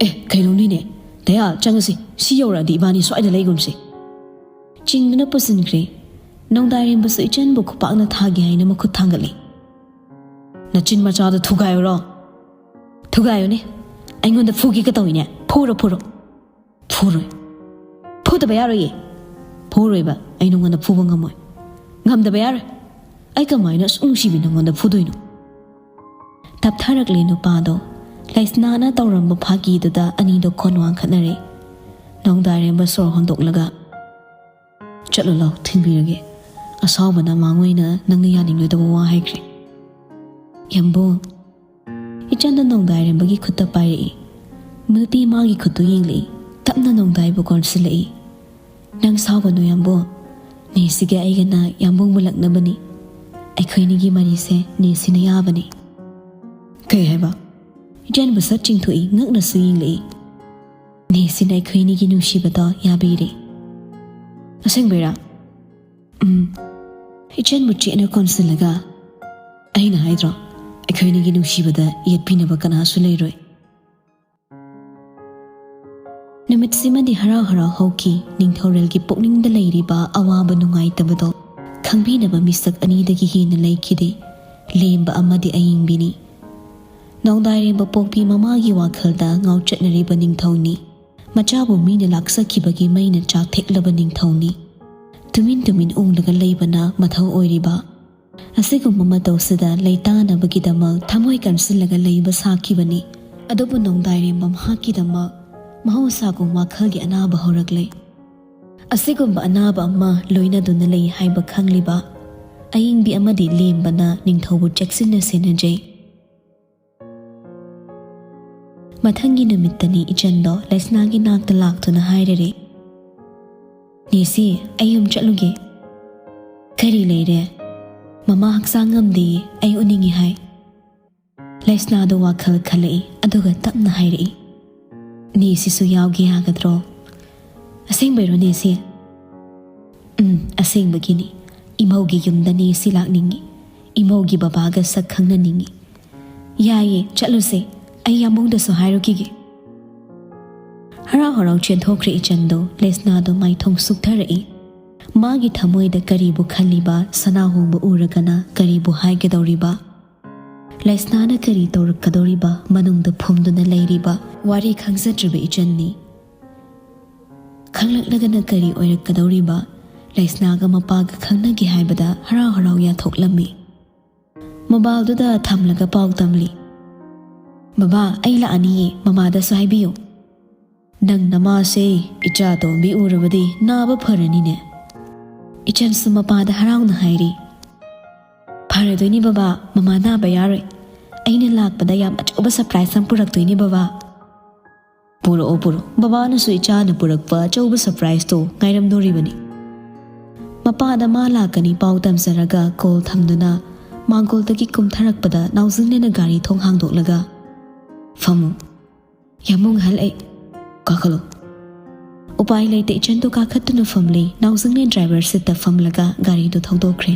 "ꯑꯦ, ꯀꯩꯅꯣꯅꯤꯅꯦ? ꯇꯌꯥꯜ, ꯆꯪꯉꯁꯤ꯫ ꯁꯤ ꯌꯧꯔꯛꯑꯗꯤ ꯏꯕꯥꯅꯤ ꯁ꯭ꯋꯥꯏꯗ ꯂꯩꯒꯨꯝꯁꯤ꯫" ꯆꯤꯡꯗꯨꯅ ꯄꯨꯁꯤꯟꯈ꯭ꯔꯦ꯫ ꯅꯣꯡꯗꯥꯏꯔꯦꯝꯕꯁꯨ ꯏꯆꯟꯕꯨ ꯈꯨꯄꯥꯛꯅ ꯊꯥꯒꯦ ꯍꯥꯏꯅ ꯃꯈꯨꯠ ꯊꯥꯡꯒꯠꯂꯤ꯫ "ꯅꯆꯤꯟ ꯃꯆꯥꯗꯣ ꯊꯨꯒꯥꯏꯌꯨꯔꯣ?" "ꯊꯨꯒꯥꯏꯌꯨꯅꯦ꯫ ꯑꯩꯉꯣꯟꯗ ꯐꯨꯒꯦ ꯀꯩ ꯇꯧꯏꯅꯦ? ꯐꯨꯔꯣ, ꯐꯨꯔꯣ꯫" "ꯐꯨꯔꯣꯏ꯫" "ꯐꯨꯗꯕ ꯌꯥꯔꯣꯏꯌꯦ꯫" "ꯐꯨꯔꯣꯏꯕ, ꯑꯩ ꯅꯉꯣꯟꯗ ꯐꯨꯕ ꯉꯝꯃꯣꯏ꯫" "ꯉꯝꯗꯕ ꯌꯥꯔꯣꯏ꯫ ꯑꯩ ꯀꯃꯥꯏꯅ ꯑꯁꯨꯛ ꯅꯨꯡꯁꯤꯕꯤ ꯅꯉꯣꯟꯗ ꯐꯨꯗꯣꯏꯅꯣ?" ꯇꯞꯊꯔꯛꯂꯦ ꯅꯨꯄꯥꯗꯣ꯫ ꯂꯩꯁꯅꯥꯅ ꯇꯧꯔꯝꯕ ꯐꯥꯒꯤꯗꯨꯗ ꯑꯅꯤꯗꯣ ꯈꯣꯟ ꯋꯥꯡꯈꯠꯅꯔꯦ꯫ ꯅꯣꯡꯗꯥꯏꯔꯦꯝꯕ ꯁꯣꯔ ꯍꯣꯟꯗꯣꯛꯂꯒ, "ꯆꯠꯂꯣ ꯂꯥꯎ, ꯊꯤꯟꯕꯤꯔꯒꯦ꯫ ꯑꯁꯥꯎꯕꯅ ꯃꯥꯡꯑꯣꯏꯅ ꯅꯪꯅ ꯌꯥꯅꯤꯡꯂꯣꯏꯗꯕ ꯋꯥ ꯍꯥꯏꯈ꯭ꯔꯦ꯫" ꯌꯥꯝꯕꯨꯡ꯫ ꯏꯆꯟꯗ ꯅꯣꯡꯗꯥꯏꯔꯦꯝꯕꯒꯤ ꯈꯨꯠꯇ ꯄꯥꯏꯔꯛꯏ꯫ ꯅꯨꯄꯤ ꯃꯥꯒꯤ ꯈꯨꯠꯇꯨ ꯌꯦꯡꯂꯛꯏ꯫ ꯇꯞꯅ ꯅꯣꯡꯗꯥꯏꯕꯨ ꯀꯣꯟꯁꯤꯜꯂꯛꯏ꯫ "ꯅꯪ ꯁꯥꯎꯒꯅꯨ ꯌꯥꯝꯕꯨꯡ꯫ ꯅꯦꯁꯤꯒ ꯑꯩꯒꯅ ꯌꯥꯝꯕꯨꯡ ꯃꯨꯜꯂꯛꯅꯕꯅꯤ꯫ ꯑꯩꯈꯣꯏꯅꯤꯒꯤ ꯃꯔꯤꯁꯦ ꯅꯦꯁꯤꯅ ꯌꯥꯕꯅꯤ꯫" "ꯀꯩ ꯍꯥꯏꯕ?" ꯏꯆꯟꯕꯨ ꯁꯠ ꯆꯤꯡꯊꯣꯛꯏ, ꯉꯛꯅꯁꯨ ꯌꯦꯡꯂꯛꯏ꯫ "ꯅꯦꯁꯤꯅ ꯑꯩꯈꯣꯏꯅꯤꯒꯤ ꯅꯨꯡꯁꯤꯕꯗꯣ ꯌꯥꯕꯤꯔꯦ꯫" "ꯑꯁꯦꯡꯕꯩꯔꯥ?" "ꯎꯝ꯫ ꯏꯆꯟꯕꯨ ꯆꯦꯠꯅ ꯀꯣꯟꯁꯤꯜꯂꯒ, "ꯑꯩꯅ ꯍꯥꯏꯗ꯭ꯔꯣ, ꯑꯩꯈꯣꯏꯅꯤꯒꯤ ꯅꯨꯡꯁꯤꯕꯗ ꯌꯦꯠꯄꯤꯅꯕ ꯀꯅꯥꯁꯨ ꯂꯩꯔꯣꯏ?" ꯅꯨꯃꯤꯠꯁꯤꯃꯗꯤ ꯍꯔꯥꯎ ꯍꯔꯥꯎ ꯍꯧꯈꯤ꯫ ꯅꯤꯡꯊꯧꯔꯦꯜꯒꯤ ꯄꯨꯛꯅꯤꯡꯗ ꯂꯩꯔꯤꯕ ꯑꯋꯥꯕ ꯅꯨꯡꯉꯥꯏꯇꯕꯗꯣ ꯈꯪꯕꯤꯅꯕ ꯃꯤꯁꯛ ꯑꯅꯤꯗꯒꯤ ꯍꯦꯟꯅ ꯂꯩꯈꯤꯗꯦ꯫ ꯂꯦꯝꯕ ꯑꯃꯗꯤ ꯑꯏꯪꯕꯤꯅꯤ꯫ ꯅꯣꯡꯗꯥꯏꯔꯦꯝꯕ ꯄꯣꯛꯄꯤ ꯃꯃꯥꯒꯤ ꯋꯥꯈꯜꯗ ꯉꯥꯎꯆꯠꯅꯔꯤꯕ ꯅꯤꯡꯊꯧꯅꯤ꯫ ꯃꯆꯥꯕꯨ ꯃꯤꯅ ꯂꯥꯛꯆꯈꯤꯕꯒꯤ ꯃꯩꯅ ꯆꯥꯛꯊꯦꯛꯂꯕ ꯅꯤꯡꯊꯧꯅꯤ꯫ ꯇꯨꯃꯤꯟ ꯇꯨꯃꯤꯟ ꯎꯪꯂꯒ ꯂꯩꯕꯅ ꯃꯊꯧ ꯑꯣꯏꯔꯤꯕ꯫ ꯑꯁꯤꯒꯨꯝꯕ ꯃꯇꯧꯁꯤꯗ ꯂꯩꯇꯥꯅꯕꯒꯤꯗꯃꯛ ꯊꯃꯣꯏ ꯀꯟꯁꯤꯜꯂꯒ ꯂꯩꯕ ꯁꯥꯈꯤꯕꯅꯤ꯫ ꯑꯗꯨꯕꯨ ꯅꯣꯡꯗꯥꯏꯔꯦꯝꯕ ꯃꯍꯥꯛꯀꯤꯗꯃꯛ ꯃꯍꯧꯁꯥꯒꯨꯝ ꯋꯥꯈꯜꯒꯤ ꯑꯅꯥꯕ ꯍꯧꯔꯛꯂꯦ꯫ ꯑꯁꯤꯒꯨꯝꯕ ꯑꯅꯥꯕ ꯑꯃ ꯂꯣꯏꯅꯗꯨꯅ ꯂꯩ ꯍꯥꯏꯕ ꯈꯪꯂꯤꯕ ꯑꯏꯪꯕꯤ ꯑꯃꯗꯤ ꯂꯦꯝꯕꯅ ꯅꯤꯡꯊꯧꯕꯨ ꯆꯦꯛꯁꯤꯟꯅ ꯁꯦꯟꯅꯖꯩ꯫ ꯃꯊꯪꯒꯤ ꯅꯨꯃꯤꯠꯇꯅꯤ ꯏꯆꯟꯗꯣ ꯂꯩꯁꯅꯥꯒꯤ ꯅꯥꯛꯇ ꯂꯥꯛꯇꯨꯅ ꯍꯥꯏꯔꯔꯦ, "ꯅꯦꯁꯤ, ꯑꯩ ꯌꯨꯝ ꯆꯠꯂꯨꯒꯦ꯫" "ꯀꯔꯤ ꯂꯩꯔꯦ?" "ꯃꯃꯥ ꯍꯛꯆꯥꯡ ꯉꯝꯗꯦꯌꯦ, ꯑꯩ ꯎꯅꯤꯡꯉꯤ ꯍꯥꯏ꯫" ꯂꯩꯁꯅꯥꯗꯣ ꯋꯥꯈꯜ ꯈꯜꯂꯛꯏ, ꯑꯗꯨꯒ ꯇꯞꯅ ꯍꯥꯏꯔꯛꯏ, "ꯅꯦꯁꯤꯁꯨ ꯌꯥꯎꯒꯦ ꯌꯥꯒꯗ꯭ꯔꯣ?" "ꯑꯁꯦꯡꯕꯩꯔꯣ ꯅꯦꯁꯤ?" "ꯎꯝ, ꯑꯁꯦꯡꯕꯒꯤꯅꯤ꯫ ꯏꯃꯧꯒꯤ ꯌꯨꯝꯗ ꯅꯦꯁꯤ ꯂꯥꯛꯅꯤꯡꯉꯤ꯫ ꯏꯃꯧꯒꯤ ꯕꯕꯥꯒ ꯁꯛ ꯈꯪꯅꯅꯤꯡꯉꯤ꯫" "ꯌꯥꯏꯌꯦ, ꯆꯠꯂꯨꯁꯦ꯫ ꯑꯩ ꯌꯥꯝꯕꯨꯡꯗꯁꯨ ꯍꯥꯏꯔꯨꯈꯤꯒꯦ꯫" ꯍꯔꯥꯎ ꯍꯔꯥꯎ ꯆꯦꯟꯊꯣꯛꯈ꯭ꯔꯦ ꯏꯆꯟꯗꯣ꯫ ꯂꯩꯁꯅꯥꯗꯣ ꯃꯥꯏꯊꯣꯡ ꯁꯨꯛꯊꯔꯛꯏ꯫ ꯃꯥꯒꯤ ꯊꯃꯣꯏꯗ ꯀꯔꯤꯕꯨ ꯈꯜꯂꯤꯕ, ꯁꯅꯥꯍꯣꯡꯕ ꯎꯔꯒꯅ ꯀꯔꯤꯕꯨ ꯍꯥꯏꯒꯗꯧꯔꯤꯕ? ꯂꯩꯁꯅꯥꯅ ꯀꯔꯤ ꯇꯧꯔꯛꯀꯗꯧꯔꯤꯕ? ꯃꯅꯨꯡꯗ ꯐꯨꯝꯗꯨꯅ ꯂꯩꯔꯤꯕ ꯋꯥꯔꯤ ꯈꯪꯖꯗ꯭ꯔꯤꯕ ꯏꯆꯟꯅꯤ꯫ ꯈꯪꯂꯛꯂꯒꯅ ꯀꯔꯤ ꯑꯣꯏꯔꯛꯀꯗꯧꯔꯤꯕ? ꯂꯩꯁꯅꯥꯒ ꯃꯄꯥꯒ ꯈꯪꯅꯒꯦ ꯍꯥꯏꯕꯗ ꯍꯔꯥꯎ ꯍꯔꯥꯎ ꯌꯥꯊꯣꯛꯂꯝꯃꯤ꯫ ꯃꯣꯕꯥꯏꯜꯗꯨꯗ ꯊꯝꯂꯒ ꯄꯥꯎ ꯇꯝꯂꯤ, "ꯕꯕꯥ, ꯑꯩ ꯂꯥꯛꯑꯅꯤꯌꯦ, ꯃꯃꯥꯗꯁꯨ ꯍꯥꯏꯕꯤꯌꯨ꯫" "ꯅꯪ ꯅꯃꯥꯁꯦ ꯏꯆꯥ ꯇꯣꯝꯕꯤ ꯎꯔꯕꯗꯤ ꯅꯥꯕ ꯐꯔꯅꯤꯅꯦ꯫" ꯏꯆꯟꯁꯨ ꯃꯄꯥꯗ ꯍꯔꯥꯎꯅ ꯍꯥꯏꯔꯤ, "ꯐꯔꯗꯣꯏꯅꯤ ꯕꯕꯥ, ꯃꯃꯥ ꯅꯥꯕ ꯌꯥꯔꯣꯏ꯫ ꯑꯩꯅ ꯂꯥꯛꯄꯗ ꯌꯥꯝ ꯑꯆꯧꯕ ꯁꯔꯄ꯭ꯔꯥꯏꯖ ꯑꯃ ꯄꯨꯔꯛꯇꯣꯏꯅꯤ ꯕꯕꯥ꯫" "ꯄꯨꯔꯛꯑꯣ, ꯄꯨꯔꯛꯑꯣ꯫ ꯕꯕꯥꯅꯁꯨ ꯏꯆꯥꯅ ꯄꯨꯔꯛꯄ ꯑꯆꯧꯕ ꯁꯔꯄ꯭ꯔꯥꯏꯖꯇꯣ ꯉꯥꯏꯔꯝꯗꯣꯔꯤꯕꯅꯤ꯫" ꯃꯄꯥꯗ ꯃꯥ ꯂꯥꯛꯀꯅꯤ ꯄꯥꯎ ꯇꯝꯖꯔꯒ ꯀꯣꯜ ꯊꯝꯗꯨꯅ ꯃꯥꯡꯒꯣꯜꯗꯒꯤ ꯀꯨꯝꯊꯔꯛꯄꯗ ꯅꯥꯎꯖꯤꯡꯂꯦꯅ ꯒꯥꯔꯤ ꯊꯣꯡ ꯍꯥꯡꯗꯣꯛꯂꯒ, "ꯐꯝꯃꯨ꯫ ꯌꯥꯝꯕꯨꯡ ꯍꯜꯂꯛꯑꯦ꯫ ꯀꯥꯈꯠꯂꯣ꯫" ꯎꯄꯥꯏ ꯂꯩꯇ ꯏꯆꯟꯗꯨ ꯀꯥꯈꯠꯇꯨꯅ ꯐꯝꯂꯤ꯫ ꯅꯥꯎꯖꯪꯅ ꯗ꯭ꯔꯥꯏꯚꯔ ꯁꯤꯠꯇ ꯐꯝꯂꯒ ꯒꯥꯔꯤꯗꯨ ꯊꯧꯗꯣꯛꯈ꯭ꯔꯦ꯫